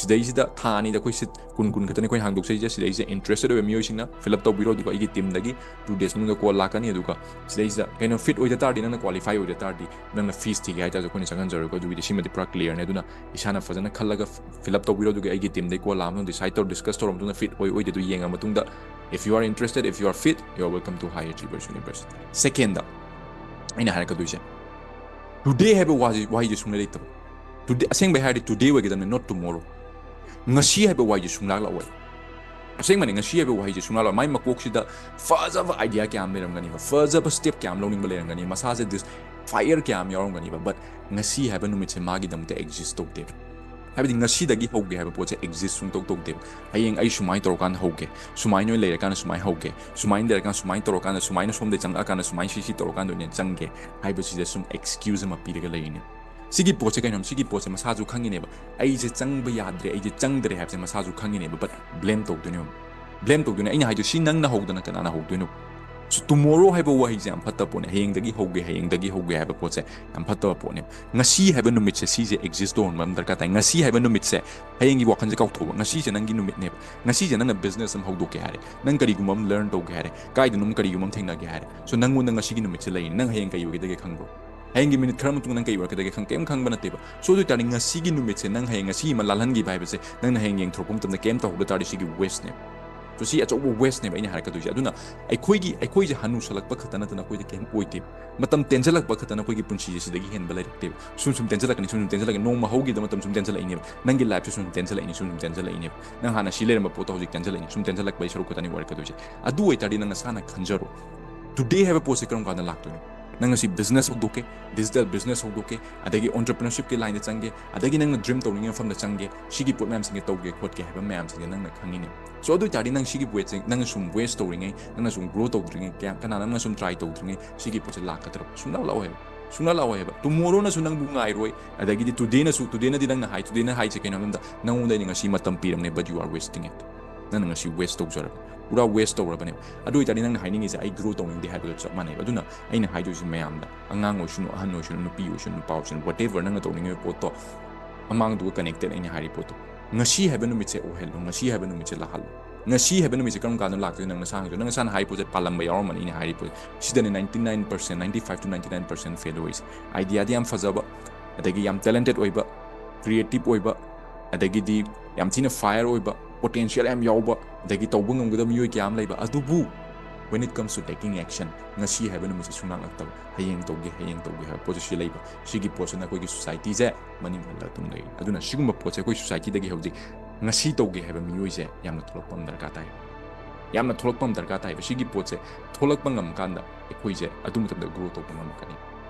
ꯁꯤꯗꯩꯁꯤꯗ ꯊꯥ ꯑꯅꯤꯗ ꯑꯩꯈꯣꯏ seat ꯀꯨꯟ, ꯀꯨꯟ ꯈꯛꯇꯅꯤ ꯑꯩꯈꯣꯏꯅ ꯍꯥꯡꯗꯣꯛꯆꯔꯤꯁꯦ꯫ ꯁꯤꯗꯩꯁꯤꯗ interested ꯑꯣꯏꯕ ꯃꯤꯑꯣꯏꯁꯤꯡꯅ fill up ꯇꯧꯕꯤꯔꯣ, ꯑꯗꯨꯒ ꯑꯩꯒꯤ teamꯗꯒꯤ two days ꯃꯅꯨꯡꯗ call ꯂꯥꯛꯀꯅꯤ꯫ ꯑꯗꯨꯒ ꯁꯤꯗꯩꯁꯤꯗ ꯀꯩꯅꯣ fit ꯑꯣꯏꯗ ꯇꯥꯔꯗꯤ, ꯅꯪꯅ qualify ꯑꯣꯏꯗ ꯇꯥꯔꯗꯤ, ꯅꯪꯅ fees ꯊꯤꯒꯦ ꯍꯥꯏꯇꯥꯔꯁꯨ ꯑꯩꯈꯣꯏꯅ ꯆꯪꯍꯟꯖꯔꯣꯏꯀꯣ꯫ ꯑꯗꯨꯒꯤꯗꯤ ꯁꯤꯃꯗꯤ ꯄꯨꯔꯥ clearꯅꯤ꯫ ꯑꯗꯨꯅ ꯏꯁꯥꯅ ꯐꯖꯅ ꯈꯜꯂꯒ fill up ꯇꯧꯕꯤꯔꯣ, ꯑꯗꯨꯒ ꯑꯩꯒꯤ teamꯗꯒꯤ call ꯂꯥꯛꯑ ꯃꯇꯨꯡꯗ decide ꯇꯧꯔ, discuss ꯇꯧꯔ ꯃꯇꯨꯡꯗ fit ꯑꯣꯏ ꯑꯣꯏꯗꯦꯗꯨ ꯌꯦꯡꯉ ꯃꯇꯨꯡꯗ, if you are interested, if you are fit, you are welcome to High Achievers University꯫ Secondꯗ ꯑꯩꯅ ꯍꯥꯏꯔꯛꯀꯗꯣꯏꯁꯦ, today ꯍꯥꯏꯕ ꯋꯥꯁꯤ, ꯋꯥꯍꯩꯁꯦ ꯁꯨꯡꯂꯩ ꯂꯩꯇꯕ꯫ Today, ꯑꯁꯦꯡꯕꯩ ꯍꯥꯏꯔꯗꯤ today ꯑꯣꯏꯒꯗꯕꯅꯤ, not tomorrow꯫ ꯉꯁꯤ ꯍꯥꯏꯕ ꯋꯥꯍꯩꯁꯦ ꯁꯨꯡꯂꯥꯛ ꯂꯥꯛꯑꯣꯏ꯫ ꯑꯁꯦꯡꯕꯅꯤ, ꯉꯁꯤ ꯍꯥꯏꯕ ꯋꯥꯍꯩꯁꯦ ꯁꯨꯡꯂꯥꯛ ꯂꯥꯛꯑꯣꯏ꯫ ꯃꯥꯏ ꯃꯀꯣꯛꯁꯤꯗ ꯐꯖꯕ idea ꯀꯌꯥ ꯑꯃ ꯂꯩꯔꯝꯒꯅꯤꯕ, ꯐꯖꯕ step ꯀꯌꯥ ꯑꯃ ꯂꯧꯅꯤꯡꯕ ꯂꯩꯔꯝꯒꯅꯤ, ꯃꯁꯥꯁꯦ dis-, fire ꯀꯌꯥ ꯑꯃ ꯌꯥꯎꯔꯝꯒꯅꯤꯕ, but ꯉꯁꯤ ꯍꯥꯏꯕ ꯅꯨꯃꯤꯠꯁꯦ ꯃꯥꯒꯤꯗꯃꯛꯇ exist ꯇꯧꯗꯦꯕ꯫ ꯍꯥꯏꯕꯗꯤ ꯉꯁꯤꯗꯒꯤ ꯍꯧꯒꯦ ꯍꯥꯏꯕ ꯄꯣꯠꯁꯦ exist ꯁꯨꯡꯇꯧ ꯇꯧꯗꯦꯕ꯫ ꯍꯌꯦꯡ ꯑꯩ ꯁꯨꯃꯥꯏꯅ ꯇꯧꯔꯀꯥꯟꯗ ꯍꯧꯒꯦ, ꯁꯨꯃꯥꯏꯅ ꯑꯣꯏꯅ ꯂꯩꯔꯀꯥꯟꯗ ꯁꯨꯃꯥꯏꯅ ꯍꯧꯒꯦ, ꯁꯨꯃꯥꯏꯅ ꯂꯩꯔꯀꯥꯟꯗ ꯁꯨꯃꯥꯏꯅ ꯇꯧꯔꯀꯥꯟꯗ, ꯁꯨꯃꯥꯏꯅ ꯁꯣꯝꯗ ꯆꯪꯉꯛꯑꯀꯥꯟꯗ ꯁꯨꯃꯥꯏꯅ ꯁꯤ ꯁꯤ ꯇꯧꯔꯀꯥꯟꯗ ꯑꯣꯏꯅ ꯆꯪꯒꯦ ꯍꯥꯏꯕꯁꯤꯗ ꯁꯨꯝ excuse ꯑꯃ ꯄꯤꯔꯒ ꯂꯩꯔꯤꯅꯦ꯫ ꯁꯤꯒꯤ ꯄꯣꯠꯁꯦ ꯀꯩꯅꯣ? ꯁꯤꯒꯤ ꯄꯣꯠꯁꯦ ꯃꯁꯥꯁꯨ ꯈꯪꯉꯤꯅꯦꯕ, ꯑꯩꯁꯦ ꯆꯪꯕ ꯌꯥꯗ꯭ꯔꯦ, ꯑꯩꯁꯦ ꯆꯪꯗ꯭ꯔꯦ ꯍꯥꯏꯕꯁꯦ ꯃꯁꯥꯁꯨ ꯈꯪꯉꯤꯅꯦꯕ, but blame ꯇꯧꯗꯣꯏꯅꯦꯕ꯫ Blame ꯇꯧꯗꯣꯏꯅꯦ꯫ ꯑꯩꯅ ꯍꯥꯏꯗꯣ, ꯁꯤ ꯅꯪꯅ ꯍꯧꯗꯅ ꯀꯅꯥꯅ ꯍꯧꯗꯣꯏꯅꯣ? So tomorrow ꯍꯥꯏꯕ ꯋꯥꯍꯩꯁꯦ ꯌꯥꯝ ꯐꯠꯇꯕ ꯄꯣꯠꯅꯦ꯫ ꯍꯌꯦꯡꯗꯒꯤ ꯍꯧꯒꯦ, ꯍꯌꯦꯡꯗꯒꯤ ꯍꯧꯒꯦ ꯍꯥꯏꯕ ꯄꯣꯠꯁꯦ ꯌꯥꯝ ꯐꯠꯇꯕ ꯄꯣꯠꯅꯦ꯫ ꯉꯁꯤ ꯍꯥꯏꯕ ꯅꯨꯃꯤꯠꯁꯦ, ꯁꯤꯁꯦ exist ꯇꯧꯍꯟꯕ ꯑꯃ ꯗꯔꯀꯥꯔ ꯇꯥꯏ꯫ ꯉꯁꯤ ꯍꯥꯏꯕ ꯅꯨꯃꯤꯠꯁꯦ, ꯍꯌꯦꯡꯒꯤ ꯋꯥꯈꯜꯁꯦ ꯀꯥꯎꯊꯣꯛꯑꯣ꯫ ꯉꯁꯤꯁꯦ ꯅꯪꯒꯤ ꯅꯨꯃꯤꯠꯅꯦꯕ꯫ ꯉꯁꯤꯁꯦ ꯅꯪꯅ business ꯑꯃ ꯍꯧꯗꯣꯛꯀꯦ ꯍꯥꯏꯔꯦ, ꯅꯪ ꯀꯔꯤꯒꯨꯝꯕ ꯑꯃ learn ꯇꯧꯒꯦ ꯍꯥꯏꯔꯦ, ꯀꯥꯏꯗꯅꯣꯝ ꯀꯔꯤꯒꯨꯝꯕ ꯑꯃ ꯊꯦꯡꯅꯒꯦ ꯍꯥꯏꯔꯦ, so ꯅꯪꯉꯣꯟꯗ ꯉꯁꯤꯒꯤ ꯅꯨꯃꯤꯠꯁꯦ ꯂꯩꯔꯤꯅꯦ꯫ ꯅꯪ ꯍꯌꯦꯡ ꯀꯩ ꯑꯣꯏꯒꯗꯒꯦ ꯈꯪꯕ꯭ꯔꯣ? ꯍꯌꯦꯡꯒꯤ minute ꯈꯔ ꯃꯇꯨꯡꯗ ꯅꯪ ꯀꯩ ꯑꯣꯏꯔꯛꯀꯗꯒꯦ ꯈꯪ-, ꯀꯩꯝ ꯈꯪꯕ ꯅꯠꯇꯦꯕ꯫ So ꯑꯗꯨ ꯑꯣꯏꯇꯥꯔꯗꯤ ꯉꯁꯤꯒꯤ ꯅꯨꯃꯤꯠꯁꯦ ꯅꯪ ꯍꯌꯦꯡ ꯉꯁꯤ ꯑꯃ ꯂꯥꯜꯍꯟꯈꯤꯕ ꯍꯥꯏꯕꯁꯦ, ꯅꯪꯅ ꯍꯌꯦꯡ ꯌꯦꯡꯊꯣꯔꯛꯄ ꯃꯇꯝꯗ ꯀꯩꯝ ꯇꯧꯍꯧꯗ ꯇꯥꯔꯗꯤ ꯁꯤꯒꯤ waste ꯅꯦꯕ꯫ So ꯁꯤ ꯑꯆꯧꯕ waste ꯅꯦꯕ ꯑꯩꯅ ꯍꯥꯏꯔꯛꯀꯗꯣꯏꯁꯦ꯫ ꯑꯗꯨꯅ ꯑꯩꯈꯣꯏꯒꯤ, ꯑꯩꯈꯣꯏꯁꯦ ꯍꯅꯨꯁꯜꯂꯛꯄ ꯈꯛꯇ ꯅꯠꯇꯅ ꯑꯩꯈꯣꯏꯗ ꯀꯩꯝ ꯑꯣꯏꯗꯦꯕ꯫ ꯃꯇꯝ ꯇꯦꯟꯖꯜꯂꯛꯄ ꯈꯛꯇꯅ ꯑꯩꯈꯣꯏꯒꯤ ꯄꯨꯟꯁꯤꯁꯦ ꯁꯤꯗꯒꯤ ꯍꯦꯟꯕ ꯂꯩꯔꯛꯇꯦꯕ꯫ ꯁꯨꯝ ꯁꯨꯝ ꯇꯦꯟꯖꯜꯂꯛꯀꯅꯤ, ꯁꯨꯝ ꯁꯨꯝ ꯇꯦꯟꯖꯜꯂꯛꯀꯅꯤ꯫ ꯅꯣꯡꯃ ꯍꯧꯈꯤꯕꯗ ꯃꯇꯝ ꯁꯨꯝ ꯇꯦꯟꯖꯜꯂꯛꯏꯅꯦꯕ꯫ ꯅꯪꯒꯤ life ꯁꯦ ꯁꯨꯝ ꯁꯨꯝ ꯇꯦꯟꯖꯜꯂꯛꯏꯅꯦ, ꯁꯨꯝ ꯁꯨꯝ ꯇꯦꯟꯖꯜꯂꯛꯏꯅꯦꯕ꯫ ꯅꯪ ꯍꯥꯟꯅ ꯁꯤ ꯂꯩꯔꯝꯕ ꯄꯣꯠꯇꯣ ꯍꯧꯖꯤꯛ ꯇꯦꯟꯖꯜꯂꯛꯏꯅꯦ, ꯁꯨꯝ ꯇꯦꯟꯖꯜꯂꯛꯄꯒꯤ ꯁꯔꯨꯛ ꯈꯛꯇꯅꯤ ꯑꯣꯏꯔꯛꯀꯗꯣꯏꯁꯦ꯫ ꯑꯗꯨ ꯑꯣꯏꯇꯥꯔꯗꯤ ꯅꯪ ꯅꯁꯥꯅ ꯈꯟꯖꯔꯣ, today ꯍꯥꯏꯕ ꯄꯣꯠꯁꯦ ꯀꯔꯝ ꯀꯥꯟꯗ ꯂꯥꯛꯇꯣꯏꯅꯣ? ꯅꯪ ꯉꯁꯤ business ꯍꯧꯗꯣꯛꯀꯦ, digital business ꯍꯧꯗꯣꯛꯀꯦ, ꯑꯗꯒꯤ entrepreneurship ꯀꯤ line ꯗ ꯆꯪꯒꯦ, ꯑꯗꯒꯤ ꯅꯪꯅ dream ꯇꯧꯅꯤꯡꯉꯤ ꯃꯐꯝꯗ ꯆꯪꯒꯦ, ꯁꯤꯒꯤ ꯄꯣꯠ ꯃꯌꯥꯝꯁꯤꯡꯁꯦ ꯇꯧꯒꯦ ꯈꯣꯠꯀꯦ ꯍꯥꯏꯕ ꯃꯌꯥꯝꯁꯤꯡꯁꯦ ꯅꯪꯅ ꯈꯪꯉꯤꯅꯦ꯫ So ꯑꯗꯨ ꯑꯣꯏꯇꯥꯔꯗꯤ ꯅꯪ ꯁꯤꯒꯤ weight ꯁꯦ ꯅꯪꯅ ꯁꯨꯝ waste ꯇꯧꯔꯤꯉꯩ, ꯅꯪꯅ ꯁꯨꯝ grow ꯇꯧꯗ꯭ꯔꯤꯉꯩ, ꯀꯌꯥ, ꯀꯅꯥꯅ ꯅꯪꯅ ꯁꯨꯝ try ꯇꯧꯗ꯭ꯔꯤꯉꯩ ꯁꯤꯒꯤ ꯄꯣꯠꯁꯦ ꯂꯥꯛꯀꯗ꯭ꯔꯕ? ꯁꯨꯡꯂꯥꯛ ꯂꯥꯛꯑꯣꯏ ꯍꯥꯏꯕ꯫ ꯁꯨꯡꯂꯥꯛ ꯂꯥꯛꯑꯣꯏ ꯍꯥꯏꯕ꯫ Tomorrow ꯅꯁꯨ ꯅꯪꯕꯨ ꯉꯥꯏꯔꯣꯏ, ꯑꯗꯒꯤꯗꯤ today ꯅꯁꯨ, today ꯅꯗꯤ ꯅꯪꯅ ꯍꯥꯏ, today ꯅ ꯍꯥꯏꯁꯦ ꯀꯩꯅꯣ ꯍꯥꯏꯕ ꯃꯇꯝꯗ, ꯅꯪꯉꯣꯟꯗ ꯑꯩꯅ ꯉꯁꯤ ꯃꯇꯝ ꯄꯤꯔꯝꯅꯦ, but you are wasting it꯫ ꯅꯪꯅ ꯉꯁꯤ waste ꯇꯧꯖꯔꯕꯅꯦ, ꯄꯨꯔꯥ waste ꯇꯧꯔꯕꯅꯦꯕ꯫ ꯑꯗꯨ ꯑꯣꯏꯇꯥꯔꯗꯤ ꯅꯪꯅ ꯍꯥꯏꯅꯤꯡꯉꯤꯁꯦ ꯑꯩ grow ꯇꯧꯅꯤꯡꯗꯦ ꯍꯥꯏꯕꯒ ꯆꯞ ꯃꯥꯟꯅꯩꯕ꯫ ꯑꯗꯨꯅ ꯑꯩꯅ ꯍꯥꯏꯗꯣꯏꯁꯦ ꯃꯌꯥꯝꯗ, ꯑꯉꯥꯡ ꯑꯣꯏꯁꯅꯨ, ꯑꯍꯟ ꯑꯣꯏꯁꯅꯨ, ꯅꯨꯄꯤ ꯑꯣꯏꯁꯅꯨ, ꯅꯨꯄꯥ ꯑꯣꯏꯁꯅꯨ, whatever ꯅꯪꯅ ꯇꯧꯅꯤꯡꯉꯤꯕ ꯄꯣꯠꯇꯣ, ꯑꯃꯥꯡꯗꯨꯒ connected ꯑꯩꯅ ꯍꯥꯏꯔꯤ ꯄꯣꯠꯇꯣ꯫ ꯉꯁꯤ ꯍꯥꯏꯕ ꯅꯨꯃꯤꯠꯁꯦ ꯑꯣꯏꯍꯜꯂꯣ, ꯉꯁꯤ ꯍꯥꯏꯕ ꯅꯨꯃꯤꯠꯁꯦ ꯂꯥꯛꯍꯜꯂꯣ꯫ ꯉꯁꯤ ꯍꯥꯏꯕ ꯅꯨꯃꯤꯠꯁꯦ ꯀꯔꯝ ꯀꯥꯟꯗ ꯂꯥꯛꯇꯣꯏꯅꯣ? ꯅꯪ ꯅꯁꯥꯅꯁꯨ, ꯅꯪ ꯅꯁꯥꯅ ꯍꯥꯏꯔꯤ ꯄꯣꯠꯁꯦ ꯄꯥꯜꯂꯝꯕ ꯌꯥꯎꯔꯝꯃꯅꯤ ꯑꯩꯅ ꯍꯥꯏꯔꯤ ꯄꯣꯠꯁꯦ꯫ ꯁꯤꯗꯅꯦ ninety nine percent, ninety five to ninety nine percent fail ꯑꯣꯏꯔꯤꯁꯦ꯫ Idea ꯗꯤ ꯌꯥꯝ ꯐꯖꯕ, ꯑꯗꯒꯤ ꯌꯥꯝ talented ꯑꯣꯏꯕ, creative ꯑꯣꯏꯕ, ꯑꯗꯒꯤꯗꯤ ꯌꯥꯝ ꯊꯤꯅ fire ꯑꯣꯏꯕ, potential ꯌꯥꯝ ꯌꯥꯎꯕ, ꯑꯗꯒꯤ ꯇꯧꯕ ꯉꯝꯒꯗꯕ ꯃꯤꯑꯣꯏ ꯀꯌꯥ ꯑꯃ ꯂꯩꯕ, ꯑꯗꯨꯕꯨ when it comes to taking action, ꯉꯁꯤ ꯍꯥꯏꯕ ꯅꯨꯃꯤꯠꯁꯦ ꯁꯨꯡꯂꯥꯛ ꯂꯥꯛꯇꯕ, ꯍꯌꯦꯡ ꯇꯧꯒꯦ, ꯍꯌꯦꯡ ꯇꯧꯒꯦ ꯍꯥꯏꯕ ꯄꯣꯠꯁꯦ ꯁꯤ ꯂꯩꯕ, ꯁꯤꯒꯤ ꯄꯣꯠꯁꯤꯅ ꯑꯩꯈꯣꯏꯒꯤ society ꯁꯦ ꯃꯅꯤꯡ ꯍꯜꯂ ꯑꯗꯨꯝ ꯂꯩꯔꯤ꯫ ꯑꯗꯨꯅ ꯁꯤꯒꯨꯝꯕ ꯄꯣꯠꯁꯦ ꯑꯩꯈꯣꯏ society ꯗꯒꯤ ꯍꯧꯖꯤꯛ ꯉꯁꯤ ꯇꯧꯒꯦ ꯍꯥꯏꯕ ꯃꯤꯑꯣꯏꯁꯦ ꯌꯥꯝꯅ ꯊꯣꯛꯂꯛꯄ ꯑꯃ ꯗꯔꯀꯥꯔ ꯇꯥꯏ, ꯌꯥꯝꯅ ꯊꯣꯛꯂꯛꯄ ꯑꯃ ꯗꯔꯀꯥꯔ ꯇꯥꯏꯕ꯫ ꯁꯤꯒꯤ ꯄꯣꯠꯁꯦ ꯊꯣꯛꯂꯛꯄ ꯉꯝꯀꯥꯟꯗ ꯑꯩꯈꯣꯏꯁꯦ ꯑꯗꯨ ꯃꯇꯝꯗ grow ꯇꯧꯕ ꯉꯝꯃꯛꯀꯅꯤ꯫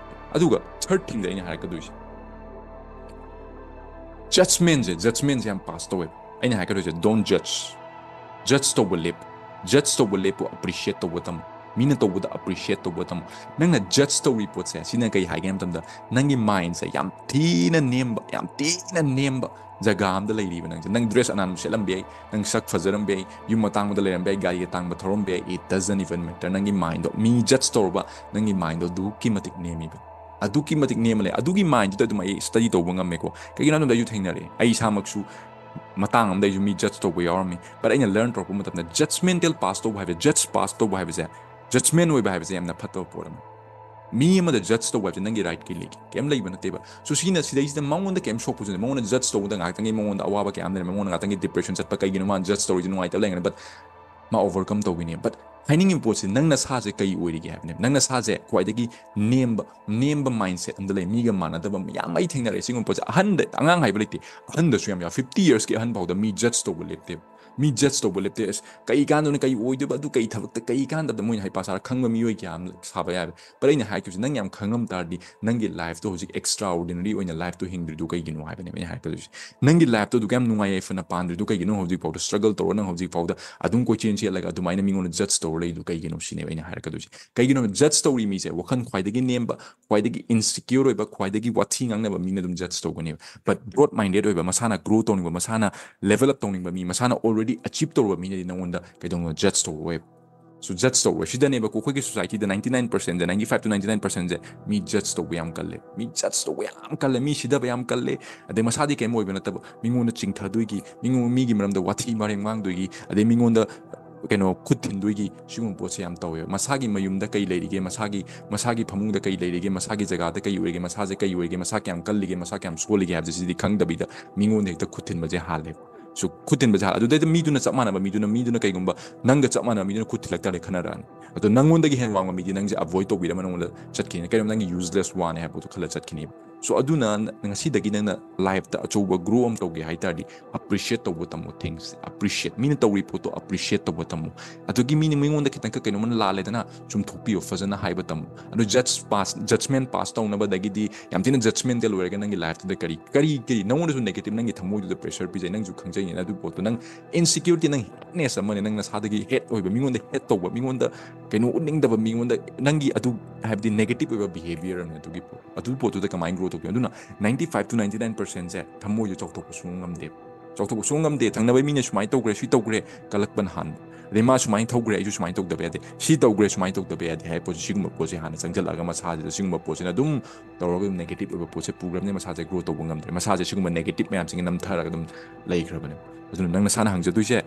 ꯑꯗꯨꯒ third thing ꯗ ꯑꯩꯅ ꯍꯥꯏꯔꯛꯀꯗꯣꯏꯁꯦ, Judgmentꯁꯦ, judgmentꯁꯦ ꯌꯥꯝ pass ꯇꯧꯋꯦ꯫ ꯑꯩꯅ ꯍꯥꯏꯒꯗꯣꯏꯁꯦ, don't judge. Judge ꯇꯧꯕ ꯂꯦꯞ, judge ꯇꯧꯕ ꯂꯦꯞꯄꯨ, appreciate ꯇꯧꯕ ꯇꯝꯃꯨ꯫ ꯃꯤꯅ ꯇꯧꯕꯗ appreciate ꯇꯧꯕ ꯇꯝꯃꯨ꯫ ꯅꯪꯅ judge ꯇꯧꯔꯤ ꯄꯣꯠꯁꯦ, ꯁꯤꯅ ꯀꯩ ꯍꯥꯏꯒꯦ ꯍꯥꯏꯕ ꯃꯇꯝꯗ, ꯅꯪꯒꯤ mindꯁꯦ ꯌꯥꯝ ꯊꯤꯅ ꯅꯦꯝꯕ, ꯌꯥꯝ ꯊꯤꯅ ꯅꯦꯝꯕ ꯖꯒꯥ ꯑꯃꯗ ꯂꯩꯔꯤꯕ ꯅꯪꯁꯦ꯫ ꯅꯪ dress ꯑꯅꯥꯟꯕ ꯁꯦꯠꯂꯝꯕ ꯌꯥꯏ, ꯅꯪ ꯁꯛ ꯐꯖꯔꯝꯕ ꯌꯥꯏ, ꯌꯨꯝ ꯑꯇꯥꯡꯕꯗ ꯂꯩꯔꯝꯕ ꯌꯥꯏ, ꯒꯥꯔꯤ ꯑꯇꯥꯡꯕ ꯊꯧꯔꯝꯕ ꯌꯥꯏ, it doesn't even matter꯫ ꯅꯪꯒꯤ mindꯗꯣ, ꯃꯤ judge ꯇꯧꯔꯨꯕ, ꯅꯪꯒꯤ mindꯗꯣ ꯑꯗꯨꯛꯀꯤ ꯃꯇꯤꯛ ꯅꯦꯝꯃꯤꯕ꯫ ꯑꯗꯨꯛꯀꯤ ꯃꯇꯤꯛ ꯅꯦꯝꯃ ꯂꯩ꯫ ꯑꯗꯨꯒꯤ mindꯗꯨꯗ ꯑꯗꯨꯝ ꯑꯩ study ꯇꯧꯕ ꯉꯝꯃꯦꯀꯣ꯫ ꯀꯩꯒꯤꯅꯣ ꯍꯥꯏꯕꯗ ꯑꯩꯁꯨ ꯊꯦꯡꯅꯔꯛꯑꯦ꯫ ꯑꯩ ꯏꯁꯥꯃꯛꯁꯨ ꯃꯇꯥꯡ ꯑꯃꯗ ꯑꯩꯁꯨ ꯃꯤ judge ꯇꯧꯕ ꯌꯥꯎꯔꯝꯃꯤ꯫ But ꯑꯩꯅ learn ꯇꯧꯔꯛꯄ ꯃꯇꯝꯗ, judgmental pass ꯇꯧꯕ ꯍꯥꯏꯕꯁꯦ, judge pass ꯇꯧꯕ ꯍꯥꯏꯕꯁꯦ, judgment ꯑꯣꯏꯕ ꯍꯥꯏꯕꯁꯦ ꯌꯥꯝꯅ ꯐꯠꯇꯕ ꯄꯣꯠ ꯑꯃ꯫ ꯃꯤ ꯑꯃꯗ judge ꯇꯧꯕ ꯍꯥꯏꯕꯁꯦ ꯅꯪꯒꯤ right ꯀꯩ ꯂꯩꯒꯦ? ꯀꯩꯝ ꯂꯩꯕ ꯅꯠꯇꯦꯕ꯫ So ꯁꯤꯅ ꯁꯤꯗꯩꯁꯤꯗ ꯃꯉꯣꯟꯗ ꯀꯩꯝ ꯁꯣꯛꯄꯁꯨ ꯅꯠꯇꯦ꯫ ꯃꯉꯣꯟꯗ judge ꯇꯧꯕꯗ ꯉꯥꯏꯍꯥꯛꯇꯪꯒꯤ ꯃꯉꯣꯟꯗ ꯑꯋꯥꯕ ꯀꯌꯥ ꯑꯃ ꯂꯩꯔꯝꯃꯦ, ꯃꯉꯣꯟꯗ ꯉꯥꯏꯍꯥꯛꯇꯪꯒꯤ depression ꯆꯠꯄ, ꯀꯩꯒꯤꯅꯣ ꯃꯥꯅ judge ꯇꯧꯔꯤꯁꯦ ꯅꯨꯡꯉꯥꯏꯇꯕ ꯂꯩꯔꯝꯒꯅꯤ, but ꯃꯥ overcome ꯇꯧꯒꯅꯤ꯫ But ꯍꯥꯏꯅꯤꯡꯉꯤꯕ ꯄꯣꯠꯁꯦ, ꯅꯪ ꯅꯁꯥꯁꯦ ꯀꯩ ꯑꯣꯏꯔꯤꯒꯦ ꯍꯥꯏꯕꯅꯦ꯫ ꯅꯪ ꯅꯁꯥꯁꯦ ꯈ꯭ꯋꯥꯏꯗꯒꯤ ꯅꯦꯝꯕ, ꯅꯦꯝꯕ mindset ꯑꯃꯗ ꯂꯩ, ꯃꯤꯒ ꯃꯥꯟꯅꯗꯕ ꯃꯌꯥꯝ ꯑꯩ ꯊꯦꯡꯅꯔꯛꯑꯦ꯫ ꯁꯤꯒꯨꯝꯕ ꯄꯣꯠꯁꯦ ꯑꯍꯟꯗ, ꯑꯉꯥꯡ ꯍꯥꯏꯕ ꯂꯩꯇꯦ, ꯑꯍꯟꯗꯁꯨ ꯌꯥꯝ ꯌꯥꯎ꯫ Fifty yearsꯀꯤ ꯑꯍꯟ ꯐꯥꯎꯗ ꯃꯤ judge ꯇꯧꯕ ꯂꯦꯞꯇꯦꯕ꯫ ꯃꯤ judge ꯇꯧꯕ ꯂꯦꯞꯇꯦ꯫ "ꯑꯁ, ꯀꯩ ꯀꯥꯟꯗꯕꯅꯣ, ꯀꯩ ꯑꯣꯏꯗꯣꯏꯕ, ꯑꯗꯨ ꯀꯩ ꯊꯕꯛꯇ, ꯀꯩ ꯀꯥꯟꯗꯕꯗ?" ꯃꯣꯏꯅ ꯍꯩꯄꯥ ꯁꯥꯔ ꯈꯪꯕ ꯃꯤꯑꯣꯏ ꯀꯌꯥ ꯑꯃ ꯁꯥꯕ ꯌꯥꯏꯕ꯫ But ꯑꯩꯅ ꯍꯥꯏꯈꯤꯕꯁꯦ, ꯅꯪ ꯌꯥꯝ ꯈꯪꯉꯝ ꯇꯥꯔꯗꯤ, ꯅꯪꯒꯤ lifeꯇꯣ ꯍꯧꯖꯤꯛ extraordinary ꯑꯣꯏꯅ lifeꯇꯣ ꯍꯤꯡꯗ꯭ꯔꯤꯗꯨ ꯀꯩꯒꯤꯅꯣ ꯍꯥꯏꯕꯅꯦꯕ ꯑꯩꯅ ꯍꯥꯏꯔꯛꯀꯗꯣꯏꯁꯦ꯫ ꯅꯪꯒꯤ lifeꯇꯣ ꯑꯗꯨꯛ ꯌꯥꯝ ꯅꯨꯡꯉꯥꯏ ꯌꯥꯏꯐꯅ ꯄꯥꯟꯗ꯭ꯔꯤꯗꯨ ꯀꯩꯒꯤꯅꯣ? ꯍꯧꯖꯤꯛ ꯐꯥꯎꯗ struggle ꯇꯧꯔ, ꯅꯪ ꯍꯧꯖꯤꯛ ꯐꯥꯎꯗ ꯑꯗꯨꯝ ꯀꯣꯏꯆꯦꯟ ꯆꯦꯜꯂꯒ ꯑꯗꯨꯃꯥꯏꯅ ꯃꯤꯉꯣꯟꯗ judge ꯇꯧꯔ ꯂꯩꯗꯨ ꯀꯩꯒꯤꯅꯣ ꯁꯤꯅꯦꯕ ꯑꯩꯅ ꯍꯥꯏꯔꯛꯀꯗꯣꯏꯁꯦ꯫ ꯀꯩꯒꯤꯅꯣ judge ꯇꯧꯔꯤ ꯃꯤꯁꯦ ꯋꯥꯈꯜ ꯈ꯭ꯋꯥꯏꯗꯒꯤ ꯅꯦꯝꯕ, ꯈ꯭ꯋꯥꯏꯗꯒꯤ insecure ꯑꯣꯏꯕ, ꯈ꯭ꯋꯥꯏꯗꯒꯤ ꯋꯥꯊꯤ ꯉꯥꯡꯅꯕ ꯃꯤꯅ ꯑꯗꯨꯝ judge ꯇꯧꯒꯅꯦꯕ꯫ But growth minded ꯑꯣꯏꯕ, ꯃꯁꯥꯅ grow ꯇꯧꯅꯤꯡꯕ, ꯃꯁꯥꯅ level up ꯇꯧꯅꯤꯡꯕ ꯃꯤ, ꯃꯁꯥꯅ already achieve ꯇꯧꯔꯕ ꯃꯤꯅꯗꯤ ꯅꯪꯉꯣꯟꯗ ꯀꯩꯗꯧꯅꯣ judge ꯇꯧꯔꯣꯏꯕ꯫ So judge ꯇꯧꯔꯣꯏ꯫ ꯁꯤꯗꯅꯦꯕꯀꯣ ꯑꯩꯈꯣꯏꯒꯤ societyꯗ ninety nine percentꯁꯦ, ninety five to ninety nine percentꯁꯦ me judge ꯇꯧꯕ ꯌꯥꯝ ꯀꯜꯂꯦ꯫ ꯃꯤ judge ꯇꯧꯕ ꯌꯥꯝ ꯀꯜꯂꯦ, ꯃꯤ ꯁꯤꯗꯕ ꯌꯥꯝ ꯀꯜꯂꯦ꯫ ꯑꯗꯩ ꯃꯁꯥꯗꯤ ꯀꯩꯝ ꯑꯣꯏꯕ ꯅꯠꯇꯕ, ꯃꯤꯉꯣꯟꯗ ꯆꯤꯡꯊꯗꯣꯏꯒꯤ, ꯃꯤꯉꯣꯟ, ꯃꯤꯒꯤ ꯃꯔꯝꯗ ꯋꯥꯊꯤ ꯃꯔꯦꯝ ꯉꯥꯡꯗꯣꯏꯒꯤ, ꯑꯗꯩ ꯃꯤꯉꯣꯟꯗ ꯀꯩꯅꯣ ꯈꯨꯠ ꯊꯤꯟꯗꯣꯏꯒꯤ, ꯁꯤꯒꯨꯝꯕ ꯄꯣꯠꯁꯦ ꯌꯥꯝ ꯇꯧꯋꯦꯕ꯫ ꯃꯁꯥꯒꯤ ꯃꯌꯨꯝꯗ ꯀꯩ ꯂꯩꯔꯤꯒꯦ, ꯃꯁꯥꯒꯤ, ꯃꯁꯥꯒꯤ ꯐꯃꯨꯡꯗ ꯀꯩ ꯂꯩꯔꯤꯒꯦ, ꯃꯁꯥꯒꯤ ꯖꯒꯥꯗ ꯀꯩ ꯑꯣꯏꯔꯤꯒꯦ, ꯃꯁꯥꯁꯦ ꯀꯩ ꯑꯣꯏꯔꯤꯒꯦ, ꯃꯁꯥ ꯀꯌꯥꯝ ꯀꯜꯂꯤꯒꯦ, ꯃꯁꯥ ꯀꯌꯥꯝ ꯁꯣꯜꯂꯤꯒꯦ ꯍꯥꯏꯕꯁꯦ ꯁꯤꯗꯤ ꯈꯪꯗꯕꯤꯗ ꯃꯤꯉꯣꯟꯗ ꯍꯦꯛꯇ ꯈꯨꯠ ꯊꯤꯟꯕꯁꯦ ꯍꯥꯜꯂꯦꯕ꯫ So ꯈꯨꯠ ꯊꯤꯟꯕꯁꯦ ꯍꯥꯜꯂꯦ꯫ ꯑꯗꯨꯗꯩꯗ ꯃꯤꯗꯨꯅ ꯆꯞ ꯃꯥꯟꯅꯕ ꯃꯤꯗꯨꯅ, ꯃꯤꯗꯨꯅ ꯀꯩꯒꯨꯝꯕ ꯅꯪꯒ ꯆꯞ ꯃꯥꯟꯅꯕ ꯃꯤꯗꯨꯅ ꯈꯨꯠ ꯊꯤꯜꯂꯛ ꯇꯥꯔꯗꯤ ꯈꯟꯅꯔꯛꯑꯅꯤ꯫ ꯑꯗꯣ ꯅꯪꯉꯣꯟꯗꯒꯤ ꯍꯦꯟꯅ ꯋꯥꯡꯕ ꯃꯤꯗꯤ ꯅꯪꯁꯦ avoid ꯇꯧꯕꯤꯔꯝꯃ ꯅꯪꯉꯣꯟꯗ ꯆꯠꯈꯤꯅꯤ꯫ ꯀꯩꯅꯣ ꯅꯪꯒꯤ useless ꯋꯥꯅꯦ ꯍꯥꯏꯕ ꯄꯣꯠꯇꯣ ꯈꯜꯂ ꯆꯠꯈꯤꯅꯦꯕ꯫ So ꯑꯗꯨꯅ ꯉꯁꯤꯗꯒꯤ ꯅꯪꯅ life ꯇ ꯑꯆꯧꯕ grow ꯑꯃ ꯇꯧꯒꯦ ꯍꯥꯏ ꯇꯥꯔꯗꯤ, appreciate ꯇꯧꯕ ꯇꯝꯃꯣ things, appreciate꯫ ꯃꯤꯅ ꯇꯧꯔꯤ ꯄꯣꯠꯇꯣ appreciate ꯇꯧꯕ ꯇꯝꯃꯣ꯫ ꯑꯗꯨꯒꯤ ꯃꯤꯅ ꯃꯤꯉꯣꯟꯗ ꯈꯤꯇꯪ ꯀꯩꯅꯣꯝꯃ ꯂꯥꯜꯂꯦꯗꯅ, ꯆꯨꯝꯊꯣꯛꯄꯤꯌꯣ, ꯐꯖꯅ ꯍꯥꯏꯕ ꯇꯝꯃꯣ꯫ ꯑꯗꯨ judge pass, judgment pass ꯇꯧꯅꯕꯗꯒꯤꯗꯤ ꯌꯥꯝ ꯊꯤꯅ judgmental ꯑꯣꯏꯔꯒ ꯅꯪꯒꯤ life ꯇꯨꯗ ꯀꯔꯤ, ꯀꯔꯤ, ꯀꯔꯤ ꯅꯪꯉꯣꯟꯗꯁꯨ negative, ꯅꯪꯒꯤ ꯊꯃꯣꯏꯗꯨꯗ pressure ꯄꯤꯖꯩ, ꯅꯪꯁꯨ ꯈꯪꯖꯩꯅꯦ ꯑꯗꯨ ꯄꯣꯠꯇꯣ꯫ ꯅꯪ insecurity, ꯅꯪ hateness ꯑꯃꯅꯦ, ꯅꯪ ꯅꯁꯥꯗꯒꯤ hate ꯑꯣꯏꯕ, ꯃꯤꯉꯣꯟꯗ hate ꯇꯧꯕ, ꯃꯤꯉꯣꯟꯗ ꯀꯩꯅꯣ ꯎꯠꯅꯤꯡꯗꯕ, ꯃꯤꯉꯣꯟꯗ ꯅꯪꯒꯤ ꯑꯗꯨ ꯍꯥꯏꯕꯗꯤ negative ꯑꯣꯏꯕ behaviour ꯑꯃꯅꯦ ꯑꯗꯨꯒꯤ ꯄꯣꯠ꯫ ꯑꯗꯨ ꯄꯣꯠꯇꯨꯗ ꯀꯃꯥꯏꯅ grow ꯇꯧꯒꯦ? ꯑꯗꯨꯅ ninety five to ninety nine percent ꯁꯦ ꯊꯃꯣꯏꯁꯦ ꯆꯥꯎꯊꯣꯛꯄ ꯁꯨꯡꯉꯝ ꯉꯝꯗꯦꯕ꯫ ꯆꯥꯎꯊꯣꯛꯄ ꯁꯨꯡꯉꯝ ꯉꯝꯗꯦ꯫ ꯊꯪꯅꯕ ꯃꯤꯅ ꯁꯨꯃꯥꯏꯅ ꯇꯧꯈ꯭ꯔꯦ, ꯁꯤ ꯇꯧꯈ꯭ꯔꯦ, ꯀꯜꯂꯛꯄꯅ ꯍꯥꯟꯕ꯫ ꯑꯗꯩ ꯃꯥ ꯁꯨꯃꯥꯏꯅ ꯇꯧꯈ꯭ꯔꯦ, ꯑꯩꯁꯨ ꯁꯨꯃꯥꯏꯅ ꯇꯧꯗꯕ ꯌꯥꯗꯦ꯫ ꯁꯤ ꯇꯧꯈ꯭ꯔꯦ, ꯁꯨꯃꯥꯏꯅ ꯇꯧꯗꯕ ꯌꯥꯗꯦ ꯍꯥꯏꯕ ꯄꯣꯠꯁꯦ, ꯁꯤꯒꯨꯝꯕ ꯄꯣꯠꯁꯦ ꯍꯥꯟꯅ ꯆꯪꯁꯤꯜꯂꯛꯑꯒ ꯃꯁꯥꯁꯤꯗ ꯁꯤꯒꯨꯝꯕ ꯄꯣꯠꯁꯤꯅ ꯑꯗꯨꯝ ꯇꯧꯔꯒ ꯑꯗꯨꯝ negative ꯑꯣꯏꯕ ꯄꯣꯠꯁꯦ ꯄꯨꯈ꯭ꯔꯕꯅꯤꯅ ꯃꯁꯥꯁꯦ grow ꯇꯧꯕ ꯉꯝꯗ꯭ꯔꯦ꯫ ꯃꯁꯥꯁꯦ ꯁꯤꯒꯨꯝꯕ negative ꯃꯌꯥꯝꯁꯤꯡꯁꯦ ꯅꯝꯊꯔꯒ ꯑꯗꯨꯝ ꯂꯩꯈ꯭ꯔꯕꯅꯦ꯫ ꯑꯗꯨꯅ ꯅꯪ ꯅꯁꯥꯅ ꯍꯪꯖꯗꯣꯏꯁꯦ,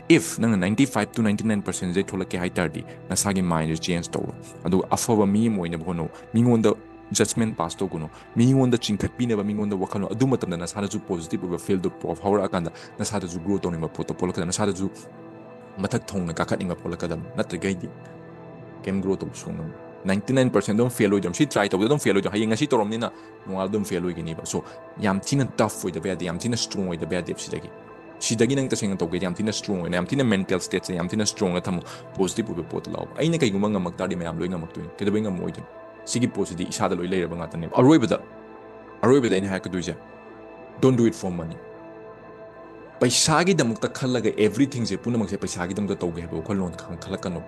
if ꯅꯪꯅ ninety five to ninety nine percent ꯁꯦ ꯊꯣꯛꯂꯛꯀꯦ ꯍꯥꯏ ꯇꯥꯔꯗꯤ ꯅꯁꯥꯒꯤ mind ꯁꯦ change ꯇꯧꯔꯣ꯫ ꯑꯗꯨꯒ ꯑꯐꯕ ꯃꯤ ꯑꯃ ꯑꯣꯏꯅꯕ ꯍꯣꯠꯅꯧ꯫ ꯃꯤꯉꯣꯟꯗ judgment pass ꯇꯧꯒꯅꯨ꯫ ꯃꯤꯉꯣꯟꯗ ꯆꯤꯡꯊꯠꯄꯤꯅꯕ, ꯃꯤꯉꯣꯟꯗ ꯋꯥꯈꯜꯂꯣꯟ, ꯑꯗꯨ ꯃꯇꯝꯗ ꯅꯁꯥꯗꯁꯨ positive ꯑꯣꯏꯕ feel ꯗꯣ ꯐꯥꯎꯔꯛꯑꯀꯥꯟꯗ ꯅꯁꯥꯗꯁꯨ grow ꯇꯧꯅꯤꯡꯕ ꯄꯣꯠꯇꯣ ꯄꯣꯛꯂꯛꯀꯗꯕ, ꯅꯁꯥꯗꯁꯨ ꯃꯊꯛ ꯊꯣꯡꯅ ꯀꯥꯈꯠꯅꯤꯡꯕ ꯄꯣꯛꯂꯛꯀꯗꯕ꯫ ꯅꯠꯇ꯭ꯔꯒꯩꯗꯤ ꯀꯩꯝ grow ꯇꯧꯕ ꯁꯨꯡꯉꯝ ꯉꯝꯃꯣꯏ꯫ Ninety nine percent ꯑꯗꯨꯝ fail ꯑꯣꯏꯗꯣꯏꯅꯤ꯫ ꯁꯤ try ꯇꯧꯕꯗ ꯑꯗꯨꯝ fail ꯑꯣꯏꯗꯣꯏꯅꯤ꯫ ꯍꯌꯦꯡ ꯉꯁꯤ ꯇꯧꯔꯝꯅꯤꯅ ꯅꯣꯡꯉꯥꯜꯂ ꯑꯗꯨꯝ fail ꯑꯣꯏꯒꯅꯤꯕ꯫ So ꯌꯥꯝ ꯊꯤꯅ tough ꯑꯣꯏꯗꯕ ꯌꯥꯗꯦ, ꯌꯥꯝ ꯊꯤꯅ strong ꯑꯣꯏꯗꯕ ꯌꯥꯗꯦꯕ ꯁꯤꯗꯒꯤ꯫ ꯁꯤꯗꯒꯤ ꯅꯪ ꯇꯁꯦꯡꯅ ꯇꯧꯒꯦꯗꯤ ꯌꯥꯝ ꯊꯤꯅ strong ꯑꯣꯏꯅ, ꯌꯥꯝ ꯊꯤꯅ mental state ꯁꯦ ꯌꯥꯝ ꯊꯤꯅ strong ꯑꯣꯏꯅ ꯊꯝꯃꯨ꯫ Positive ꯑꯣꯏꯕ ꯄꯣꯠꯇ ꯂꯥꯛꯑꯣ꯫ ꯑꯩꯅ ꯀꯩꯒꯨꯝꯕ ꯉꯝꯃꯛ ꯇꯥꯔꯗꯤ ꯃꯌꯥꯝ ꯂꯣꯏ ꯉꯝꯃꯛꯇꯣꯏꯅꯤ꯫ ꯀꯩꯗꯧꯕꯩ ꯉꯝꯃꯛꯑꯣꯏꯗꯣꯏꯅꯣ? ꯁꯤꯒꯤ ꯄꯣꯠꯁꯤꯗꯤ ꯏꯁꯥꯗ ꯂꯣꯏ ꯂꯩꯔꯕ ꯉꯥꯛꯇꯅꯦꯕ꯫ ꯑꯔꯣꯏꯕꯗ, ꯑꯔꯣꯏꯕꯗ ꯑꯩꯅ ꯍꯥꯏꯔꯛꯀꯗꯣꯏꯁꯦ, don't do it for money꯫ ꯄꯩꯁꯥꯒꯤꯗꯃꯛꯇ ꯈꯜꯂꯒ everything ꯁꯦ, ꯄꯨꯝꯅꯃꯛꯁꯦ ꯄꯩꯁꯥꯒꯤꯗꯃꯛꯇ ꯇꯧꯒꯦ ꯍꯥꯏꯕ ꯋꯥꯈꯜꯂꯣꯟ ꯈꯪ-, ꯈꯜꯂꯛꯀꯅꯨ꯫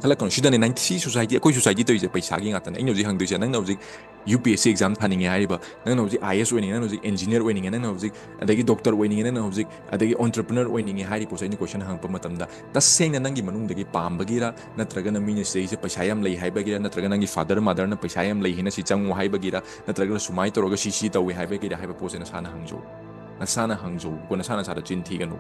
ꯈꯜꯂꯛꯀꯅꯨ꯫ ꯁꯤꯗꯅꯦ ninety, ꯁꯤ society, ꯑꯩꯈꯣꯏ society ꯇꯧꯔꯤꯁꯦ ꯄꯩꯁꯥꯒꯤ ꯉꯥꯛꯇꯅꯦ꯫ ꯑꯩꯅ ꯍꯧꯖꯤꯛ ꯍꯪꯗꯣꯏꯁꯦ, ꯅꯪꯅ ꯍꯧꯖꯤꯛ UPSC exam ꯊꯥꯅꯤꯡꯉꯦ ꯍꯥꯏꯔꯤꯕ, ꯅꯪꯅ ꯍꯧꯖꯤꯛ IAS ꯑꯣꯏꯅꯤꯡꯉꯦ, ꯅꯪꯅ ꯍꯧꯖꯤꯛ engineer ꯑꯣꯏꯅꯤꯡꯉꯦ, ꯅꯪꯅ ꯍꯧꯖꯤꯛ ꯑꯗꯒꯤ doctor ꯑꯣꯏꯅꯤꯡꯉꯦ, ꯅꯪꯅ ꯍꯧꯖꯤꯛ ꯑꯗꯒꯤ entrepreneur ꯑꯣꯏꯅꯤꯡꯉꯦ ꯍꯥꯏꯔꯤ ꯄꯣꯠꯁꯦ ꯑꯩꯅ question ꯍꯪꯉꯛꯄ ꯃꯇꯝꯗ, ꯇꯁꯦꯡꯅ ꯅꯪꯒꯤ ꯃꯅꯨꯡꯗꯒꯤ ꯄꯥꯝꯕꯒꯤꯔ, ꯅꯠꯇ꯭ꯔꯒꯅ ꯃꯤꯅ ꯁꯤꯗꯩꯁꯦ ꯄꯩꯁꯥ ꯌꯥꯝ ꯂꯩ ꯍꯥꯏꯕꯒꯤꯔ, ꯅꯠꯇ꯭ꯔꯒ ꯅꯪꯒꯤ father mother ꯅ ꯄꯩꯁꯥ ꯌꯥꯝ ꯂꯩ ꯍꯥꯏꯅ ꯁꯤ ꯆꯪꯉꯨ ꯍꯥꯏꯕꯒꯤꯔ, ꯅꯠꯇ꯭ꯔꯒꯅ ꯁꯨꯃꯥꯏꯅ ꯇꯧꯔꯒ ꯁꯤ, ꯁꯤ ꯇꯧꯏ ꯍꯥꯏꯕꯒꯤꯔ ꯍꯥꯏꯕ ꯄꯣꯠꯁꯦ ꯅꯁꯥꯅ ꯍꯪꯖꯧ꯫ ꯅꯁꯥꯅ ꯍꯪꯖꯧꯀꯣ, ꯅꯁꯥ ꯅꯁꯥꯗ ꯆꯤꯟ ꯊꯤꯒꯅꯨ꯫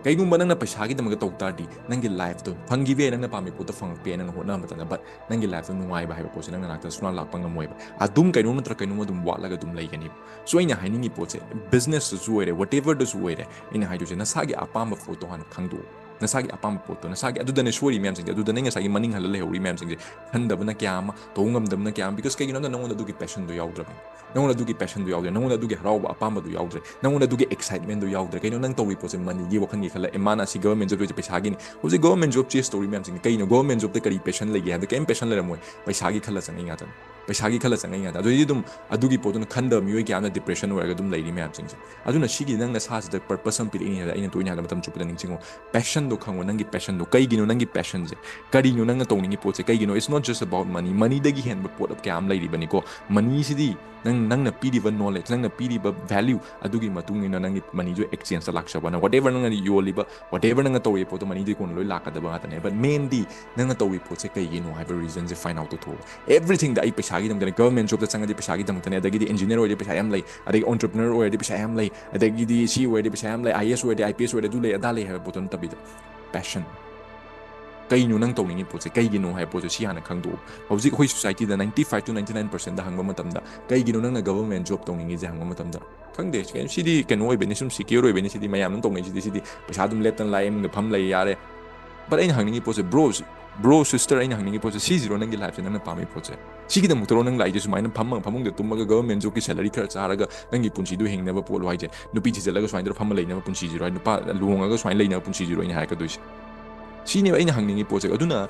ꯀꯩꯒꯨꯝꯕ ꯅꯪꯅ ꯄꯩꯁꯥꯒꯤꯗꯃꯛꯇ ꯇꯧ ꯇꯥꯔꯗꯤ, ꯅꯪꯒꯤ life ꯇꯣ ꯐꯪꯈꯤꯕ ꯌꯥꯏ, ꯅꯪꯅ ꯄꯥꯝꯃꯤ ꯄꯣꯠꯇꯣ ꯐꯪꯉꯛꯄ ꯌꯥꯏ, ꯅꯪꯅ ꯍꯣꯠꯅꯕ ꯃꯇꯝꯗ, but ꯅꯪꯒꯤ life ꯇꯣ ꯅꯨꯡꯉꯥꯏꯕ ꯍꯥꯏꯕ ꯄꯣꯠꯁꯦ ꯅꯪ ꯅꯥꯛꯇ ꯁꯨꯡꯂꯥꯛ ꯂꯥꯛꯄ ꯉꯝꯃꯣꯏꯕ꯫ ꯑꯗꯨꯝ ꯀꯩꯅꯣꯝ ꯅꯠꯇ꯭ꯔ ꯀꯩꯅꯣꯝ ꯑꯗꯨꯝ ꯋꯥꯠꯂꯒ ꯑꯗꯨꯝ ꯂꯩꯒꯅꯤꯕ꯫ So ꯑꯩꯅ ꯍꯥꯏꯅꯤꯡꯉꯤ ꯄꯣꯠꯁꯦ, business ꯇꯁꯨ ꯑꯣꯏꯔꯦ, whatever ꯗꯁꯨ ꯑꯣꯏꯔꯦ, ꯑꯩꯅ ꯍꯥꯏꯗꯣꯏꯁꯦ, ꯅꯁꯥꯒꯤ ꯑꯄꯥꯝꯕ ꯄꯣꯠꯇꯣ ꯍꯥꯟꯅ ꯈꯪꯗꯣꯛꯑꯣ꯫ ꯅꯁꯥꯒꯤ ꯑꯄꯥꯝꯕ ꯄꯣꯠꯇꯣ, ꯅꯁꯥꯒꯤ, ꯑꯗꯨꯗꯅꯦ ꯁꯣꯏꯔꯤ ꯃꯌꯥꯝꯁꯤꯡꯁꯦ, ꯑꯗꯨꯗꯅꯦ ꯉꯁꯥꯏꯒꯤ ꯃꯅꯤꯡ ꯍꯜꯂ ꯂꯩꯍꯧꯔꯤ ꯃꯌꯥꯝꯁꯤꯡꯁꯦ, ꯈꯟꯗꯕꯅ ꯀꯌꯥ ꯑꯃ, ꯇꯧꯕ ꯉꯝꯗꯕꯅ ꯀꯌꯥ ꯑꯃ, because ꯀꯩꯒꯤꯅꯣ ꯍꯥꯏꯕꯗ ꯅꯉꯣꯟꯗ ꯑꯗꯨꯒꯤ passionꯗꯣ ꯌꯥꯎꯗ꯭ꯔꯕꯅꯤ꯫ ꯅꯉꯣꯟꯗ ꯑꯗꯨꯒꯤ passionꯗꯣ ꯌꯥꯎꯗ꯭ꯔꯦ, ꯅꯉꯣꯟꯗ ꯑꯗꯨꯒꯤ ꯍꯔꯥꯎꯕ ꯑꯄꯥꯝꯕꯗꯣ ꯌꯥꯎꯗ꯭ꯔꯦ, ꯅꯉꯣꯟꯗ ꯑꯗꯨꯒꯤ excitementꯗꯣ ꯌꯥꯎꯗ꯭ꯔꯦ꯫ ꯀꯩꯅꯣ ꯅꯪ ꯇꯧꯔꯤ ꯄꯣꯠꯁꯦ? Moneyꯒꯤ ꯋꯥꯈꯜꯒꯤ ꯈꯜꯂ, ꯑꯦ, ꯃꯥꯅ ꯑꯁꯤ government job ꯇꯧꯔꯤꯁꯦ ꯄꯩꯁꯥꯒꯤꯅꯤ꯫ ꯍꯧꯖꯤꯛ government job chase ꯇꯧꯔꯤ ꯃꯌꯥꯝꯁꯤꯡꯁꯦ ꯀꯩꯅꯣ? Government jobꯇ ꯀꯔꯤ passion ꯂꯩꯒꯦ ꯍꯥꯏꯕꯗ ꯀꯩꯝ passion ꯂꯩꯔꯝꯃꯣꯏ, ꯄꯩꯁꯥꯒꯤ ꯈꯜꯂ ꯆꯪꯉꯤ ꯉꯥꯛꯇꯅꯤ꯫ ꯄꯩꯁꯥꯒꯤ ꯈꯜꯂ ꯆꯪꯉꯛꯏ ꯉꯥꯛꯇ꯫ ꯑꯗꯨꯗꯤ ꯑꯗꯨꯝ ꯑꯗꯨꯒꯤ ꯄꯣꯠꯇꯨꯅ ꯈꯟꯗꯕ ꯃꯤꯑꯣꯏ ꯀꯌꯥ ꯑꯃꯅ depression ꯑꯣꯏꯔꯒ ꯑꯗꯨꯝ ꯂꯩꯔꯤ ꯃꯌꯥꯝꯁꯤꯡꯁꯦ꯫ ꯑꯗꯨꯅ ꯁꯤꯒꯤ ꯅꯪ ꯅꯁꯥꯁꯤꯗ purpose ꯑꯃ ꯄꯤꯔꯛꯏꯅꯦ ꯍꯥꯏꯕꯗ ꯑꯩꯅ ꯇꯣꯏꯅ ꯍꯥꯏꯕ ꯃꯇꯝ ꯆꯨꯞꯄꯗ ꯅꯤꯡꯁꯤꯡꯉꯣ, passionꯗꯣ ꯈꯪꯉꯣ, ꯅꯪꯒꯤ passionꯗꯣ꯫ ꯀꯩꯒꯤꯅꯣ ꯅꯪꯒꯤ passionꯁꯦ? ꯀꯔꯤꯅꯣ ꯅꯪꯅ ꯇꯧꯅꯤꯡꯉꯤ ꯄꯣꯠꯁꯦ? ꯀꯩꯒꯤꯅꯣ? It's not just about money꯫ Moneyꯗꯒꯤ ꯍꯦꯟꯕ ꯄꯣꯠ ꯀꯌꯥ ꯑꯃ ꯂꯩꯔꯤꯕꯅꯤꯀꯣ꯫ Moneyꯁꯤꯗꯤ ꯅꯪ, ꯅꯪꯅ ꯄꯤꯔꯤꯕ knowledge, ꯅꯪꯅ ꯄꯤꯔꯤꯕ value, ꯑꯗꯨꯒꯤ ꯃꯇꯨꯡ ꯏꯟꯅ ꯅꯪꯒꯤ moneyꯗꯨ exchangeꯇ ꯂꯥꯛꯆꯕꯅ, whatever ꯅꯪꯅ ꯌꯣꯜꯂꯤꯕ, whatever ꯅꯪꯅ ꯇꯧꯔꯤꯕ ꯄꯣꯠꯇꯣ moneyꯗꯒꯤ ꯀꯣꯟꯅ ꯂꯣꯏ ꯂꯥꯛꯀꯗꯕ ꯉꯥꯛꯇꯅꯦ꯫ But mainly ꯅꯪꯅ ꯇꯧꯔꯤ ꯄꯣꯠꯁꯦ ꯀꯩꯒꯤꯅꯣ ꯍꯥꯏꯕ reasonꯁꯦ find out ꯇꯧꯊꯣꯛꯑꯣ꯫ Everythingꯗ ꯑꯩ ꯄꯩꯁꯥꯒꯤꯗꯃꯛꯇꯅꯦ, government jobꯇ ꯆꯪꯉꯗꯤ ꯄꯩꯁꯥꯒꯤꯗꯃꯛꯇꯅꯦ, ꯑꯗꯒꯤꯗꯤ engineer ꯑꯣꯏꯔꯗꯤ ꯄꯩꯁꯥ ꯌꯥꯝ ꯂꯩ, ꯑꯗꯒꯤ entrepreneur ꯑꯣꯏꯔꯗꯤ ꯄꯩꯁꯥ ꯌꯥꯝ ꯂꯩ, ꯑꯗꯒꯤꯗꯤ ꯁꯤ ꯑꯣꯏꯔꯗꯤ ꯄꯩꯁꯥ ꯌꯥꯝ ꯂꯩ, IAS ꯑꯣꯏꯔꯗꯤ, IPS ꯑꯣꯏꯔꯗꯤ ꯑꯗꯨ ꯂꯩ ꯑꯗꯥ ꯂꯩ ꯍꯥꯏꯕ ꯄꯣꯠꯇꯣ ꯅꯠꯇꯕꯤꯗ, passion꯫ ꯀꯩꯅꯣ ꯅꯪ ꯇꯧꯅꯤꯡꯉꯤ ꯄꯣꯠꯁꯦ? ꯀꯩꯒꯤꯅꯣ ꯍꯥꯏꯕ ꯄꯣꯠꯁꯦ ꯁꯤ ꯍꯥꯟꯅ ꯈꯪꯗꯣꯛꯑꯣ꯫ ꯍꯧꯖꯤꯛ ꯑꯩꯈꯣꯏ societyꯗ ninety five to ninety nine percentꯗ ꯍꯪꯕ ꯃꯇꯝꯗ, "ꯀꯩꯒꯤꯅꯣ ꯅꯪꯅ government job ꯇꯧꯅꯤꯡꯉꯤꯁꯦ?" ꯍꯪꯕ ꯃꯇꯝꯗ, "ꯈꯪꯗꯦ, ꯀꯩꯅꯣ, ꯁꯤꯗꯤ ꯀꯩꯅꯣ ꯑꯣꯏꯕꯅꯤ, ꯁꯨꯝ secure ꯑꯣꯏꯕꯅꯤ, ꯁꯤꯗꯤ ꯃꯌꯥꯝ ꯑꯗꯨꯝ ꯇꯧꯅꯩꯁꯤꯗꯤ, ꯁꯤꯗꯤ ꯄꯩꯁꯥ ꯑꯗꯨꯝ ꯂꯦꯞꯇꯅ ꯂꯥꯛꯑꯦ, ꯏꯃꯨꯡꯗ ꯐꯝ ꯂꯩ ꯌꯥꯔꯦ"꯫ But ꯑꯩꯅ ꯍꯪꯅꯤꯡꯉꯤ ꯄꯣꯠꯁꯦ, bro, bro, sister, ꯑꯩꯅ ꯍꯪꯅꯤꯡꯉꯤ ꯄꯣꯠꯁꯦ, ꯁꯤꯁꯤꯔꯣ ꯅꯪꯒꯤ lifeꯁꯦ ꯅꯪꯅ ꯄꯥꯝꯃꯤ ꯄꯣꯠꯁꯦ? ꯁꯤꯒꯤꯗꯃꯛꯇꯔꯣ ꯅꯪ ꯂꯥꯛꯏꯁꯦ? ꯁꯨꯃꯥꯏꯅ ꯐꯝꯃꯒ ꯐꯃꯨꯡꯗ ꯇꯨꯝꯃꯒ government jobꯀꯤ salary ꯈꯔ ꯆꯥꯔꯒ ꯅꯪꯒꯤ ꯄꯨꯟꯁꯤꯗꯨ ꯍꯤꯡꯅꯕ ꯄꯣꯠꯂꯣ ꯍꯥꯏꯁꯦ? ꯅꯨꯄꯤ ꯊꯤꯖꯤꯜꯂꯒ ꯁꯨꯃꯥꯏꯅ ꯇꯧꯔ ꯐꯝꯃ ꯂꯩꯅꯕ ꯄꯨꯟꯁꯤꯁꯤꯔꯣ? ꯅꯨꯄꯥ ꯂꯨꯍꯣꯡꯉꯒ ꯁꯨꯃꯥꯏꯅ ꯂꯩꯅꯕ ꯄꯨꯟꯁꯤꯁꯤꯔꯣ ꯑꯩꯅ ꯍꯥꯏꯔꯛꯀꯗꯣꯏꯁꯦ? ꯁꯤꯅꯦꯕ ꯑꯩꯅ ꯍꯪꯅꯤꯡꯉꯤ ꯄꯣꯠꯁꯦ꯫ ꯑꯗꯨꯅ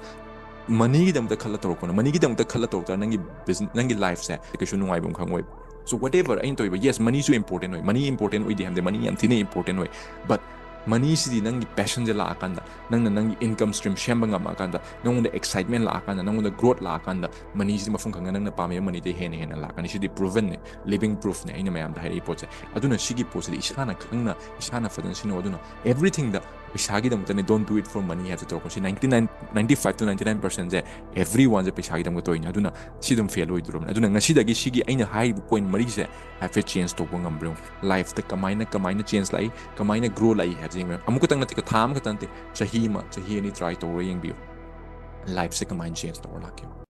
moneyꯒꯤꯗꯃꯛꯇ ꯈꯜꯂ ꯇꯧꯔꯛꯄꯅ, moneyꯒꯤꯗꯃꯛꯇ ꯈꯜꯂ ꯇꯧꯔꯛꯇꯥꯔ ꯅꯪꯒꯤ business, ꯅꯪꯒꯤ lifeꯁꯦ ꯀꯩꯁꯨ ꯅꯨꯡꯉꯥꯏꯕ ꯑꯃ ꯈꯪꯉꯣꯏꯕ꯫ So whatever ꯑꯩꯅ ꯇꯧꯔꯤꯕ, yes, moneyꯁꯨ important ꯑꯣꯏ, money important ꯑꯣꯏꯗꯦ ꯍꯥꯏꯕꯗꯤ, money ꯌꯥꯝ ꯊꯤꯅ important ꯑꯣꯏ, but moneyꯁꯤꯗꯤ ꯅꯪꯒꯤ passionꯁꯦ ꯂꯥꯛꯑꯀꯥꯟꯗ, ꯅꯪꯅ ꯅꯪꯒꯤ income stream ꯁꯦꯝꯕ ꯉꯝꯃꯛꯑꯀꯥꯟꯗ, ꯅꯪꯉꯣꯟꯗ excitement ꯂꯥꯛꯑꯀꯥꯟꯗ, ꯅꯪꯉꯣꯟꯗ growth ꯂꯥꯛꯑꯀꯥꯟꯗ, moneyꯁꯤꯗꯤ ꯃꯐꯝ ꯈꯪꯅ ꯅꯪꯅ ꯄꯥꯝꯃꯤꯕ moneyꯗꯩ ꯍꯦꯟꯅ ꯍꯦꯟꯅ ꯂꯥꯛꯀꯅꯤ꯫ ꯁꯤꯗꯤ provenꯅꯦ, living proofꯅꯦ ꯑꯩꯅ ꯃꯌꯥꯝꯗ ꯍꯥꯏꯔꯛꯏ ꯄꯣꯠꯁꯦ꯫ ꯑꯗꯨꯅ ꯁꯤꯒꯤ ꯄꯣꯠꯁꯤꯗꯤ ꯏꯁꯥꯅ ꯈꯪꯅ, ꯏꯁꯥꯅ ꯐꯖꯅ ꯁꯤꯟꯅꯧ꯫ ꯑꯗꯨꯅ everythingꯗ ꯄꯩꯁꯥꯒꯤꯗꯃꯛꯇꯅꯦ, don't do it for money ꯍꯥꯏꯕꯁꯦ ꯇꯧꯔꯛꯄ꯫ ꯁꯤ ninety nine, ninety five to ninety nine percentꯁꯦ everyoneꯁꯦ ꯄꯩꯁꯥꯒꯤꯗꯃꯛꯇ ꯇꯧꯔꯤꯅꯦ꯫ ꯑꯗꯨꯅ ꯁꯤ ꯑꯗꯨꯝ fail ꯑꯣꯏꯗꯣꯔꯕꯅꯤ꯫ ꯑꯗꯨꯅ ꯉꯁꯤꯗꯒꯤ ꯁꯤꯒꯤ ꯑꯩꯅ ꯍꯥꯏꯔꯤꯕ point ꯃꯔꯤꯁꯦ ꯍꯥꯏꯐꯦꯠ change ꯇꯧꯕ ꯉꯝꯕ꯭ꯔꯥ ꯌꯦꯡꯉꯨ꯫ Lifeꯇ ꯀꯃꯥꯏꯅ, ꯀꯃꯥꯏꯅ change ꯂꯥꯛꯏ, ꯀꯃꯥꯏꯅ grow ꯂꯥꯛꯏ ꯍꯥꯏꯕꯁꯦ ꯌꯦꯡꯕꯤꯌꯨ꯫ ꯑꯃꯨꯛ ꯈꯛꯇꯪ ꯅꯠꯇꯦ, ꯊꯥ ꯑꯃꯈꯛꯇꯪ ꯅꯠꯇꯦ, ꯆꯍꯤ ꯑꯃ, ꯆꯍꯤ ꯑꯅꯤ try ꯇꯧꯔ ꯌꯦꯡꯕꯤꯌꯨ꯫ Lifeꯁꯦ ꯀꯃꯥꯏꯅ change ꯇꯧꯔ ꯂꯥꯛꯀꯦ?